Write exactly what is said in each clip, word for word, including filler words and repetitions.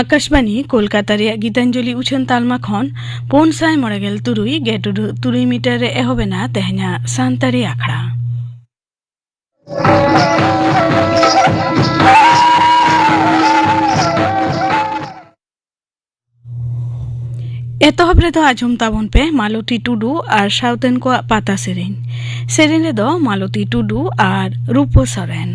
ᱟᱠᱟᱥᱵᱟᱱᱤ ᱠᱳᱞᱠᱟᱛᱟ ᱨᱮᱭᱟᱜ ᱜᱤᱛᱟᱧᱡᱚᱞᱤ ᱩᱪᱷᱟᱹᱱ ᱛᱟᱞᱢᱟ ᱠᱷᱚᱱ ᱯᱩᱱ ᱥᱟᱭ ᱢᱚᱬᱮ ᱜᱮᱞ ᱛᱩᱨᱩᱭ ᱜᱮᱴᱩᱰᱩ ᱛᱩᱨᱩᱭ ᱢᱤᱴᱟᱨ ᱨᱮ ᱮᱦᱚᱵ ᱮᱱᱟ ᱛᱮᱦᱮᱧᱟᱜ ᱥᱟᱱᱛᱟᱲᱤ ᱟᱠᱷᱲᱟ᱾ ᱮᱛᱚᱦᱚᱵ ᱨᱮᱫᱚ ᱟᱸᱡᱚᱢ ᱛᱟᱵᱚᱱ ᱯᱮ ᱢᱟᱞᱚᱛᱤ ᱴᱩᱰᱩ ᱟᱨ ᱥᱟᱶᱛᱮᱱ ᱠᱚᱣᱟᱜ ᱯᱟᱛᱟ ᱥᱮᱨᱮᱧ᱾ ᱥᱮᱨᱮᱧ ᱨᱮᱫᱚ ᱢᱟᱞᱚᱛᱤ ᱴᱩᱰᱩ ᱟᱨ ᱨᱩᱯᱟᱹ ᱥᱚᱨᱮᱱ᱾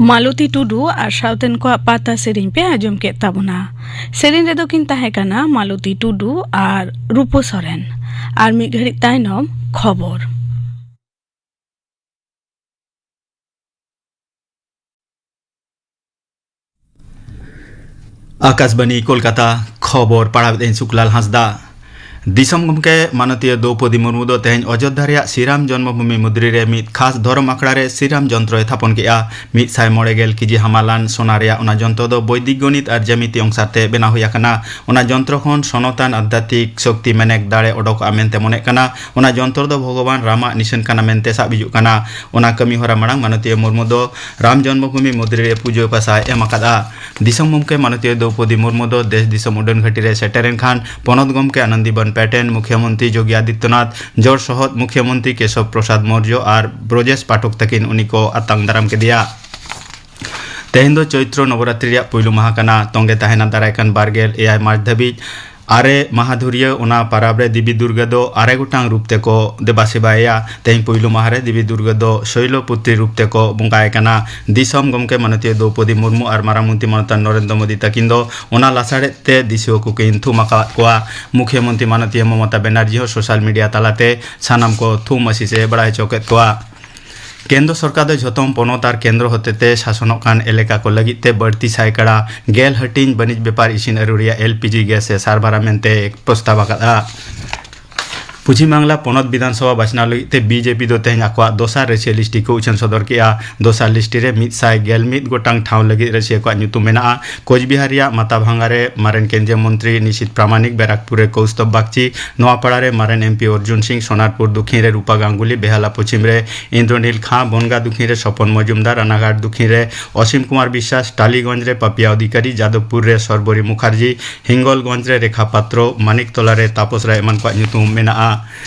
ᱢᱟᱞᱚᱛᱤ ᱴᱩᱰᱩ ᱟᱨ ᱥᱟᱶᱛᱮᱱ ᱠᱚᱣᱟᱜ ᱯᱟᱛᱟ ᱥᱮᱨᱮᱧ ᱯᱮ ᱟᱸᱡᱚᱢ ᱠᱮᱫ ᱛᱟᱵᱚᱱᱟ᱾ ᱥᱮᱨᱮᱧ ᱨᱮᱫᱚ ᱠᱤᱱ ᱛᱟᱦᱮᱸ ᱠᱟᱱᱟ ᱢᱟᱞᱚᱛᱤ ᱴᱩᱰᱩ ᱟᱨ ᱨᱩᱯᱚ ᱥᱚᱨᱮᱱ᱾ ᱟᱨ ᱢᱤᱫ ᱜᱷᱟᱹᱲᱤᱡ ᱛᱟᱭᱱᱚᱢ ᱠᱷᱚᱵᱚᱨ᱾ ᱟᱠᱟᱥᱵᱟᱱᱤ ᱠᱳᱞᱠᱟᱛᱟ, ᱠᱷᱚᱵᱚᱨ ᱯᱟᱲᱦᱟᱣᱮᱫ ᱟᱹᱧ ᱥᱩᱠᱞᱟᱞ ᱦᱟᱸᱥᱫᱟ᱾ ᱫᱤᱥᱚᱢ ᱜᱚᱢᱠᱮ ᱢᱟᱱᱚᱛᱤᱭᱟᱹ ᱫᱨᱚᱣᱯᱚᱫᱤ ᱢᱩᱨᱢᱩ ᱫᱚ ᱛᱮᱦᱮᱧ ᱚᱡᱳᱫᱽᱫᱷᱟ ᱨᱮᱭᱟᱜ ᱥᱨᱤᱨᱟᱢ ᱡᱚᱱᱢᱚᱵᱷᱩᱢᱤ ᱢᱚᱱᱫᱤᱨ ᱨᱮ ᱢᱤᱫ ᱠᱷᱟᱥ ᱫᱷᱚᱨᱚᱢ ᱟᱠᱷᱲᱟ ᱨᱮ ᱥᱨᱤᱨᱟᱢ ᱡᱚᱱᱛᱨᱚᱭ ᱛᱷᱟᱯᱚᱱ ᱠᱮᱫᱼᱟ᱾ ᱢᱤᱫ ᱥᱟᱭ ᱢᱚᱬᱮ ᱜᱮᱞ ᱠᱮᱡᱤ ᱦᱟᱢᱟᱞᱟᱱ ᱥᱚᱱᱟ ᱨᱮᱭᱟᱜ ᱚᱱᱟ ᱡᱚᱱᱛᱨᱚ ᱫᱚ ᱵᱳᱭᱫᱤᱠ ᱜᱚᱱᱤᱛ ᱟᱨ ᱡᱟᱢᱤᱛᱤ ᱚᱝᱥᱟᱨ ᱛᱮ ᱵᱮᱱᱟᱣ ᱦᱩᱭ ᱟᱠᱟᱱᱟ᱾ ᱚᱱᱟ ᱡᱚᱱᱛᱨᱚ ᱠᱷᱚᱱ ᱥᱚᱱᱚᱛᱟᱱ ᱟᱫᱷᱭᱟᱛᱢᱤᱠ ᱥᱚᱠᱛᱤ ᱢᱮᱱᱮᱠ ᱫᱟᱲᱮ ᱚᱰᱚᱠᱚᱜᱼᱟ ᱢᱮᱱᱛᱮ ᱢᱚᱱᱮᱜ ᱠᱟᱱᱟ᱾ ᱚᱱᱟ ᱡᱚᱱᱛᱨᱚ ᱫᱚ ᱵᱷᱚᱜᱚᱵᱟᱱ ᱨᱟᱢᱟᱜ ᱱᱤᱥᱟᱹᱱ ᱠᱟᱱᱟ ᱢᱮᱱᱛᱮ ᱥᱟᱵ ᱦᱤᱡᱩᱜ ᱠᱟᱱᱟ᱾ ᱚᱱᱟ ᱠᱟᱹᱢᱤ ᱦᱚᱨᱟ ᱢᱟᱲᱟᱝ ᱢᱟᱱᱚᱛᱤᱭᱟᱹ ᱢᱩᱨᱢᱩ ᱫᱚ ᱨᱟᱢ ᱡᱚᱱᱢᱚᱵᱷᱩᱢᱤ ᱢᱚᱱᱫᱤᱨ ᱨᱮ ᱯᱩᱡᱟᱹ ᱯᱟᱥᱟᱭ ᱮᱢ ᱟᱠᱟᱫᱼᱟ᱾ ᱫᱤᱥᱚᱢ ᱜᱚᱢᱠᱮ ᱢᱟᱱᱚᱛᱤᱭᱟᱹ ᱫᱨᱚᱣᱯᱚᱫᱤ ᱢᱩᱨᱢᱩ ᱫᱚ ᱫᱮᱥ ᱫᱤᱥᱚᱢ ᱩᱰᱟᱹᱱ ᱜᱷᱟᱹᱴᱤ ᱨᱮ ᱥᱮᱴᱮᱨᱮᱱ ᱠᱷᱟᱱ ᱯᱚᱱᱚᱛ ᱜᱚᱢᱠᱮ ᱟᱱᱚᱱᱫᱤᱵᱟᱱ ᱯᱮᱴᱮᱞ, ᱢᱩᱠᱷᱭᱟᱹᱢᱚᱱᱛᱨᱤ ᱡᱳᱜᱤ ᱟᱫᱤᱛᱭᱚᱱᱟᱛᱷ, ᱡᱚᱲ ᱥᱚᱦᱚᱫ ᱢᱩᱠᱷᱭᱟᱹᱢᱚᱱᱛᱨᱤ ᱠᱮᱥᱚᱵ ᱯᱨᱚᱥᱟᱫᱽ ᱢᱳᱨᱡᱚ ᱟᱨ ᱵᱨᱚᱡᱮᱥ ᱯᱟᱴᱷᱚᱠ ᱛᱟᱹᱠᱤᱱ ᱩᱱᱤ ᱠᱚ ᱟᱛᱟᱝ ᱫᱟᱨᱟᱢ ᱠᱮᱫᱮᱭᱟ᱾ ᱛᱮᱦᱮᱧ ᱫᱚ ᱪᱳᱭᱛᱨᱚ ᱱᱚᱵᱚᱨᱟᱛᱨᱤ ᱨᱮᱭᱟᱜ ᱯᱩᱭᱞᱩ ᱢᱟᱦᱟ ᱠᱟᱱᱟ᱾ ᱛᱚᱸᱜᱮ ᱛᱟᱦᱮᱱᱟ ᱫᱟᱨᱟᱭ ᱠᱟᱱ ᱵᱟᱨ ᱜᱮᱞ ᱮᱭᱟᱭ ᱢᱟᱨᱪ ᱫᱷᱟᱹᱵᱤᱡ᱾ ᱟᱨᱮ ᱢᱟᱦᱟ ᱫᱷᱩᱨᱤᱭᱟᱹ ᱚᱱᱟ ᱯᱟᱨᱟᱵᱽ ᱨᱮ ᱫᱮᱵᱤ ᱫᱩᱨᱜᱟᱹ ᱫᱚ ᱟᱨᱮ ᱜᱚᱴᱟᱝ ᱨᱩᱯ ᱛᱮᱠᱚ ᱫᱮᱵᱟ ᱥᱮᱵᱟᱭᱮᱭᱟ᱾ ᱛᱮᱦᱮᱧ ᱯᱩᱭᱞᱩ ᱢᱟᱦᱟ ᱨᱮ ᱫᱮᱵᱤ ᱫᱩᱨᱜᱟᱹ ᱫᱚ ᱥᱚᱭᱞᱚᱯᱩᱛᱨᱤ ᱨᱩᱯ ᱛᱮᱠᱚ ᱵᱚᱸᱜᱟᱭ ᱠᱟᱱᱟ᱾ ᱫᱤᱥᱚᱢ ᱜᱚᱢᱠᱮ ᱢᱟᱱᱚᱛᱤᱭᱟᱹ ᱫᱨᱚᱣᱯᱚᱫᱤ ᱢᱩᱨᱢᱩ ᱟᱨ ᱢᱟᱨᱟᱝ ᱢᱚᱱᱛᱨᱤ ᱢᱟᱱᱚᱛᱟᱱ ᱱᱚᱨᱮᱱᱫᱨᱚ ᱢᱳᱫᱤ ᱛᱟᱹᱠᱤᱱ ᱫᱚ ᱚᱱᱟ ᱞᱟᱥᱟᱲᱦᱮᱫ ᱛᱮ ᱫᱤᱥᱩᱣᱟᱹ ᱠᱚᱠᱤᱱ ᱛᱷᱩᱢ ᱟᱠᱟᱫ ᱠᱚᱣᱟ᱾ ᱢᱩᱠᱷᱭᱟᱹᱢᱚᱱᱛᱨᱤ ᱢᱟᱱᱚᱛᱤᱭᱟᱹ ᱢᱚᱢᱚᱛᱟ ᱵᱮᱱᱟᱨᱡᱤ ᱦᱚᱸ ᱥᱳᱥᱟᱞ ᱢᱤᱰᱤᱭᱟ ᱛᱟᱞᱟᱛᱮ ᱥᱟᱱᱟᱢ ᱠᱚ ᱛᱷᱩᱢ ᱟᱥᱤᱥ ᱮ ᱵᱟᱲᱟᱭ ᱦᱚᱪᱚ ᱠᱮᱫ ᱠᱚᱣᱟ᱾ ᱠᱮᱱᱫᱨᱚ ᱥᱚᱨᱠᱟᱨ ᱫᱚ ᱡᱷᱚᱛᱚᱢ ᱯᱚᱱᱚᱛ ᱟᱨ ᱠᱮᱱᱫᱨᱚ ᱦᱚᱛᱮᱛᱮ ᱥᱟᱥᱚᱱᱚᱜ ᱠᱟᱱ ᱮᱞᱟᱠᱟ ᱠᱚ ᱞᱟᱹᱜᱤᱫ ᱛᱮ ᱵᱟᱹᱲᱛᱤ ᱥᱟᱭᱠᱟᱲᱟ ᱜᱮᱞ ᱦᱟᱹᱴᱤᱧ ᱵᱟᱹᱱᱤᱡᱽ ᱵᱮᱯᱟᱨ ᱤᱥᱤᱱ ᱟᱹᱨᱩ ᱨᱮᱭᱟᱜ ᱮᱞ ᱯᱤ ᱡᱤ ᱜᱮᱥ ᱮ ᱥᱟᱨᱵᱟᱨᱟ ᱢᱮᱱᱛᱮ ᱯᱨᱚᱥᱛᱟᱵ ᱟᱠᱟᱫᱼᱟ᱾ ᱯᱚᱪᱷᱤᱢ ᱵᱟᱝᱞᱟ ᱯᱚᱱᱚᱛ ᱵᱤᱫᱷᱟᱱ ᱥᱚᱵᱷᱟ ᱵᱟᱪᱷᱱᱟᱣ ᱞᱟᱹᱜᱤᱫ ᱛᱮ ᱵᱤ ᱡᱮ ᱯᱤ ᱫᱚ ᱛᱮᱦᱮᱧ ᱟᱠᱚᱣᱟᱜ ᱫᱚᱥᱟᱨ ᱨᱟᱹᱥᱤᱭᱟᱹ ᱞᱤᱥᱴᱤ ᱠᱚ ᱩᱪᱷᱟᱹᱱ ᱥᱚᱫᱚᱨ ᱠᱮᱫᱼᱟ᱾ ᱫᱚᱥᱟᱨ ᱞᱤᱥᱴᱤ ᱨᱮ ᱢᱤᱫ ᱥᱟᱭ ᱜᱮᱞ ᱢᱤᱫ ᱜᱚᱴᱟᱝ ᱴᱷᱟᱶ ᱞᱟᱹᱜᱤᱫ ᱨᱟᱹᱥᱤᱭᱟᱹ ᱠᱚᱣᱟᱜ ᱧᱩᱛᱩᱢ ᱢᱮᱱᱟᱜᱼᱟ᱾ ᱠᱳᱪᱵᱤᱦᱟᱨ ᱨᱮᱭᱟᱜ ᱢᱟᱛᱟᱵᱷᱟᱝᱜᱟ ᱨᱮ ᱢᱟᱨᱮᱱ ᱠᱮᱱᱫᱨᱤᱭᱚ ᱢᱚᱱᱛᱨᱤ ᱱᱤᱥᱤᱛ ᱯᱨᱟᱢᱟᱱᱤᱠ, ᱵᱮᱨᱟᱠᱯᱩᱨ ᱨᱮ ᱠᱳᱣᱥᱛᱚᱵ ᱵᱟᱜᱪᱤ, ᱱᱚᱣᱟᱯᱟᱲᱟ ᱨᱮ ᱢᱟᱨᱮᱱ ᱮᱢ ᱯᱤ ᱚᱨᱡᱩᱱ ᱥᱤᱝ, ᱥᱳᱱᱟᱨᱯᱩᱨ ᱫᱚᱠᱷᱤᱱ ᱨᱮ ᱨᱩᱯᱟ ᱜᱟᱝᱜᱩᱞᱤ, ᱵᱮᱦᱟᱞᱟ ᱯᱚᱪᱷᱤᱢ ᱨᱮ ᱤᱱᱫᱨᱚᱱᱤᱞ ᱠᱷᱟ, ᱵᱚᱱᱜᱟ ᱫᱚᱠᱷᱤᱱ ᱨᱮ ᱥᱚᱯᱚᱱ ᱢᱚᱡᱩᱢᱫᱟᱨ, ᱨᱟᱱᱟᱜᱷᱟᱴ ᱫᱚᱠᱷᱤᱱ ᱨᱮ ᱚᱥᱤᱢ ᱠᱩᱢᱟᱨ ᱵᱤᱥᱣᱟᱥ, ᱴᱟᱞᱤᱜᱚᱸᱡᱽ ᱨᱮ ᱯᱟᱯᱤᱭᱟ ᱚᱫᱷᱤᱠᱟᱨᱤ, ᱡᱟᱫᱚᱵᱯᱩᱨ ᱨᱮ ᱥᱚᱨᱵᱚᱨᱤ ᱢᱩᱠᱷᱟᱨᱡᱤ, ᱦᱤᱝᱜᱚᱞᱜᱚᱸᱡᱽ ᱨᱮ ᱨᱮᱠᱷᱟ ᱯᱟᱛᱨᱚ, ᱢᱟᱱᱤᱠ ᱛᱚᱞᱟ ᱨᱮ ᱛᱟᱯᱚᱥ ᱨᱟᱭ ᱮᱢᱟᱱ ᱠᱚᱣᱟᱜ ᱧᱩᱛᱩᱢ ᱢᱮᱱᱟᱜᱼᱟ᱾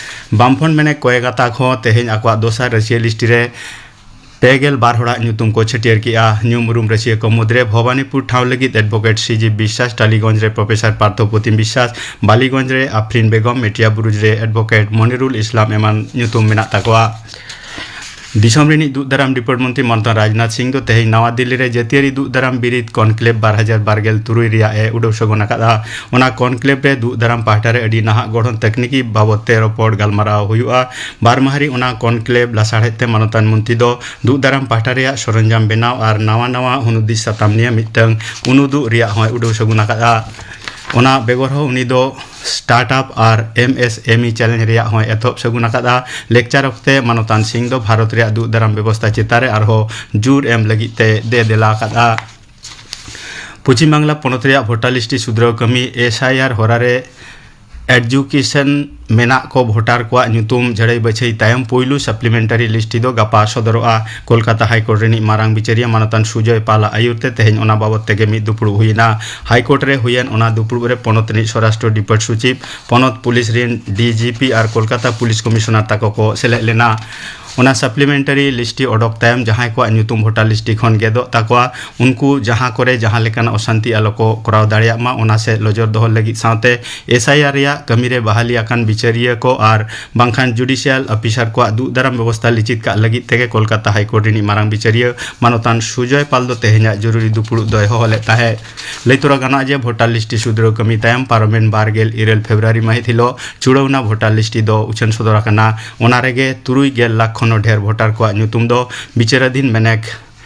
ᱵᱟᱢᱯᱷᱨᱚᱱᱴ ᱢᱮᱱᱮᱠ ᱠᱚᱭᱮ ᱜᱟᱛᱟᱠ ᱦᱚᱸ ᱛᱮᱦᱮᱧ ᱟᱠᱚᱣᱟᱜ ᱫᱚᱥᱟᱨ ᱨᱟᱹᱥᱤᱭᱟᱹ ᱞᱤᱥᱴ ᱨᱮ ᱯᱮ ᱜᱮᱞ ᱵᱟᱨ ᱦᱚᱲᱟᱜ ᱧᱩᱛᱩᱢ ᱠᱚ ᱪᱷᱟᱹᱴᱭᱟᱹᱨ ᱠᱮᱫᱼᱟ᱾ ᱧᱩᱢ ᱩᱨᱩᱢ ᱨᱟᱹᱥᱤᱭᱟᱹ ᱠᱚ ᱢᱩᱫᱽᱨᱮ ᱵᱷᱚᱵᱟᱱᱤᱯᱩᱨ ᱴᱷᱟᱶ ᱞᱟᱹᱜᱤᱫ ᱮᱰᱵᱷᱳᱠᱮᱴ ᱥᱤ ᱡᱤ ᱵᱤᱥᱣᱟᱥ, ᱴᱟᱞᱤᱜᱚᱸᱡᱽ ᱨᱮ ᱯᱨᱚᱯᱷᱮᱥᱚᱨ ᱯᱟᱨᱛᱷᱚ ᱯᱨᱚᱛᱤᱢ ᱵᱤᱥᱣᱟᱥ, ᱵᱟᱞᱤᱜᱚᱸᱡᱽ ᱨᱮ ᱟᱯᱷᱨᱤᱱ ᱵᱮᱜᱚᱢ, ᱢᱮᱴᱤᱭᱟ ᱵᱩᱨᱩᱡᱽ ᱨᱮ ᱮᱰᱵᱷᱳᱠᱮᱴ ᱢᱚᱱᱤᱨᱩᱞ ᱤᱥᱞᱟᱢ ᱮᱢᱟᱱ ᱧᱩᱛᱩᱢ ᱢᱮᱱᱟᱜ ᱛᱟᱠᱚᱣᱟ᱾ ᱫᱤᱥᱚᱢ ᱨᱤᱱᱤᱡ ᱫᱩᱜ ᱫᱟᱨᱟᱢ ᱰᱤᱯᱟᱨᱴ ᱢᱚᱱᱛᱨᱤ ᱢᱟᱱᱚᱛᱟᱱ ᱨᱟᱡᱽᱱᱟᱛᱷ ᱥᱤᱝ ᱫᱚ ᱛᱮᱦᱮᱧ ᱱᱟᱣᱟ ᱫᱤᱞᱞᱤ ᱨᱮ ᱡᱟᱹᱛᱤᱭᱟᱹᱨᱤ ᱫᱩᱜ ᱫᱟᱨᱟᱢ ᱵᱤᱨᱤᱫ ᱠᱚᱱᱠᱞᱮᱵᱽ ᱵᱟᱨ ᱦᱟᱡᱟᱨ ᱵᱟᱨ ᱜᱮᱞ ᱛᱩᱨᱩᱭ ᱨᱮᱭᱟᱜ ᱮ ᱩᱰᱟᱹᱣ ᱥᱟᱹᱜᱩᱱ ᱟᱠᱟᱫᱼᱟ᱾ ᱚᱱᱟ ᱠᱚᱱᱠᱞᱮᱵᱽ ᱨᱮ ᱫᱩᱜ ᱫᱟᱨᱟᱢ ᱯᱟᱦᱴᱟ ᱨᱮ ᱟᱹᱰᱤ ᱱᱟᱦᱟᱜ ᱜᱚᱲᱦᱚᱱ ᱛᱟᱠᱱᱤᱠᱤ ᱵᱟᱵᱚᱫ ᱛᱮ ᱨᱚᱯᱚᱲ ᱜᱟᱞᱢᱟᱨᱟᱣ ᱦᱩᱭᱩᱜᱼᱟ᱾ ᱵᱟᱨ ᱢᱟᱦᱟ ᱨᱤ ᱚᱱᱟ ᱠᱚᱱᱠᱞᱮᱵᱽ ᱞᱟᱥᱟᱲᱦᱮᱫ ᱛᱮ ᱢᱟᱱᱚᱛᱟᱱ ᱢᱚᱱᱛᱨᱤ ᱫᱚ ᱫᱩᱜ ᱫᱟᱨᱟᱢ ᱯᱟᱦᱴᱟ ᱨᱮᱭᱟᱜ ᱥᱚᱨᱚᱧᱡᱟᱢ ᱵᱮᱱᱟᱣ ᱟᱨ ᱱᱟᱣᱟ ᱱᱟᱣᱟ ᱦᱩᱱᱩᱫᱤᱥ ᱥᱟᱛᱟᱢ ᱱᱤᱭᱮ ᱢᱤᱫᱴᱟᱝ ᱩᱱᱩᱫᱩᱜ ᱨᱮᱭᱟᱜ ᱦᱚᱸᱭ ᱩᱰᱟᱹᱣ ᱥᱟᱹᱜᱩᱱ ᱟᱠᱟᱫᱼᱟ᱾ ᱚᱱᱟ ᱵᱮᱜᱚᱨ ᱦᱚᱸ ᱩᱱᱤ ᱫᱚ startup R M S M E challenge ᱨᱮᱭᱟᱜ ᱦᱚᱸᱭ ᱮᱛᱚᱦᱚᱵ ᱥᱟᱹᱜᱩᱱ ᱟᱠᱟᱫᱼᱟ᱾ ᱞᱮᱠᱪᱟᱨ ᱚᱠᱛᱮ ᱢᱟᱱᱚᱛᱟᱱ ᱥᱤᱝ ᱫᱚ ᱵᱷᱟᱨᱚᱛ ᱨᱮᱭᱟᱜ ᱫᱩᱜ ᱫᱟᱨᱟᱢ ᱵᱮᱵᱚᱥᱛᱷᱟ ᱪᱮᱛᱟᱱ ᱨᱮ ᱟᱨᱦᱚᱸ ᱡᱳᱨ ᱮᱢ ᱞᱟᱹᱜᱤᱫ ᱛᱮ ᱫᱮ ᱫᱮᱞᱟ ᱟᱠᱟᱫᱼᱟ᱾ ᱯᱚᱪᱷᱤᱢ ᱵᱟᱝᱞᱟ ᱯᱚᱱᱚᱛ ᱨᱮᱭᱟᱜ ᱵᱷᱳᱴᱟᱨ ᱞᱤᱥᱴ ᱥᱩᱫᱷᱨᱟᱹᱣ ᱠᱟᱹᱢᱤ, ᱮᱥ ᱟᱭ ᱟᱨ ᱦᱚᱨᱟ ᱨᱮ ᱮᱰᱡᱩᱠᱮᱥᱚᱱ ᱢᱮᱱᱟᱜ ᱠᱚ ᱵᱷᱳᱴᱟᱨ ᱠᱚᱣᱟᱜ ᱧᱩᱛᱩᱢ ᱡᱷᱟᱹᱲᱟᱹᱭ ᱵᱟᱹᱪᱷᱟᱹᱭ ᱛᱟᱭᱚᱢ ᱯᱩᱭᱞᱩ ᱥᱟᱯᱞᱤᱢᱮᱱᱴᱟᱨᱤ ᱞᱤᱥᱴ ᱫᱚ ᱜᱟᱯᱟ ᱥᱚᱫᱚᱨᱚᱜᱼᱟ᱾ ᱠᱳᱞᱠᱟᱛᱟ ᱦᱟᱭᱠᱳᱨᱴ ᱨᱤᱱᱤᱡ ᱢᱟᱨᱟᱝ ᱵᱤᱪᱟᱹᱨᱤᱭᱟᱹ ᱢᱟᱱᱚᱛᱟᱱ ᱥᱩᱡᱚᱭ ᱯᱟᱞ ᱟᱜ ᱟᱹᱭᱩᱨ ᱛᱮ ᱛᱮᱦᱮᱧ ᱚᱱᱟ ᱵᱟᱵᱚᱛ ᱛᱮᱜᱮ ᱢᱤᱫ ᱫᱩᱯᱲᱩᱵ ᱦᱩᱭᱮᱱᱟ᱾ ᱦᱟᱭᱠᱳᱨᱴ ᱨᱮ ᱦᱩᱭᱮᱱ ᱚᱱᱟ ᱫᱩᱯᱲᱩᱵ ᱨᱮ ᱯᱚᱱᱚᱛ ᱨᱤᱱᱤᱡ ᱥᱚᱨᱟᱥᱴᱨᱚ ᱰᱤᱯᱟᱨᱴ ᱥᱚᱪᱤᱵᱽ, ᱯᱚᱱᱚᱛ ᱯᱩᱞᱤᱥ ᱨᱤᱱ ᱰᱤ ᱡᱤ ᱯᱤ ᱟᱨ ᱠᱳᱞᱠᱟᱛᱟ ᱯᱩᱞᱤᱥ ᱠᱚᱢᱤᱥᱚᱱᱟᱨ ᱛᱟᱠᱚ ᱠᱚ ᱥᱮᱞᱮᱫ ᱞᱮᱱᱟ᱾ ᱚᱱᱟ ᱥᱟᱯᱞᱤᱢᱮᱱᱴᱟᱨᱤ ᱞᱤᱥᱴ ᱚᱰᱚᱠ ᱛᱟᱭᱚᱢ ᱡᱟᱦᱟᱸᱭ ᱠᱚᱣᱟᱜ ᱧᱩᱛᱩᱢ ᱵᱷᱳᱴᱟᱨ ᱞᱤᱥᱴ ᱠᱷᱚᱱ ᱜᱮᱫᱚᱜ ᱛᱟᱠᱚᱣᱟ, ᱩᱱᱠᱩ ᱡᱟᱦᱟᱸ ᱠᱚᱨᱮ ᱡᱟᱦᱟᱸ ᱞᱮᱠᱟᱱ ᱚᱥᱟᱱᱛᱤ ᱟᱞᱚ ᱠᱚ ᱠᱚᱨᱟᱣ ᱫᱟᱲᱮᱭᱟᱜ ᱢᱟ, ᱚᱱᱟ ᱥᱮᱫ ᱱᱚᱡᱚᱨ ᱫᱚᱦᱚ ᱞᱟᱹᱜᱤᱫ ᱥᱟᱶᱛᱮ ᱮᱥ ᱟᱭ ᱟᱨ ᱨᱮᱭᱟᱜ ᱠᱟᱹᱢᱤ ᱨᱮ ᱵᱟᱦᱟᱞᱤ ᱟᱠᱟᱱ ᱵᱤᱪᱟᱹᱨᱤᱭᱟᱹ ᱠᱚ ᱟᱨ ᱵᱟᱝᱠᱷᱟᱱ ᱡᱩᱰᱤᱥᱤᱭᱟᱞ ᱚᱯᱷᱤᱥᱟᱨ ᱠᱚᱣᱟᱜ ᱫᱩᱜ ᱫᱟᱨᱟᱢ ᱵᱮᱵᱚᱥᱛᱷᱟ ᱞᱤᱪᱤᱛ ᱠᱟᱜ ᱞᱟᱹᱜᱤᱫ ᱛᱮᱜᱮ ᱠᱳᱞᱠᱟᱛᱟ ᱦᱟᱭᱠᱳᱨᱴ ᱨᱤᱱᱤᱡ ᱢᱟᱨᱟᱝ ᱵᱤᱪᱟᱹᱨᱤᱭᱟᱹ ᱢᱟᱱᱚᱛᱟᱱ ᱥᱩᱡᱚᱭ ᱯᱟᱞ ᱫᱚ ᱛᱮᱦᱮᱧᱟᱜ ᱡᱚᱨᱩᱨᱤ ᱫᱩᱯᱲᱩᱵ ᱫᱚᱭ ᱦᱚᱦᱚ ᱞᱮᱫ ᱛᱟᱦᱮᱸᱫ᱾ ᱞᱟᱹᱭ ᱛᱚᱨᱟ ᱜᱟᱱᱚᱜᱼᱟ ᱡᱮ ᱵᱷᱳᱴᱟᱨ ᱞᱤᱥᱴ ᱥᱩᱫᱷᱨᱟᱹᱣ ᱠᱟᱹᱢᱤ ᱛᱟᱭᱚᱢ ᱯᱟᱨᱚᱢᱮᱱ ᱵᱟᱨ ᱜᱮᱞ ᱤᱨᱟᱹᱞ ᱯᱷᱮᱵᱽᱨᱩᱣᱟᱨᱤ ᱢᱟᱹᱦᱤᱛ ᱦᱤᱞᱳᱜ ᱪᱩᱲᱟᱹᱣᱱᱟ ᱵᱷᱳᱴᱟᱨ ᱞᱤᱥᱴ ᱫᱚ ᱩᱪᱷᱟᱹᱱ ᱥᱚᱫᱚᱨ ᱟᱠᱟᱱᱟ᱾ ᱚᱱᱟ ᱨᱮᱜᱮ ᱛᱩᱨᱩᱭ ᱜᱮᱞ ᱞᱟᱠᱷ ᱠᱷᱚᱱ ᱦᱚᱸ ᱰᱷᱮᱨ ᱵᱷᱳᱴᱟᱨ ᱠᱚᱣᱟᱜ ᱧᱩᱛᱩᱢ ᱫᱚ ᱵᱤᱪᱟᱹᱨᱟᱫᱷᱤᱱ ᱢᱮᱱᱮᱠ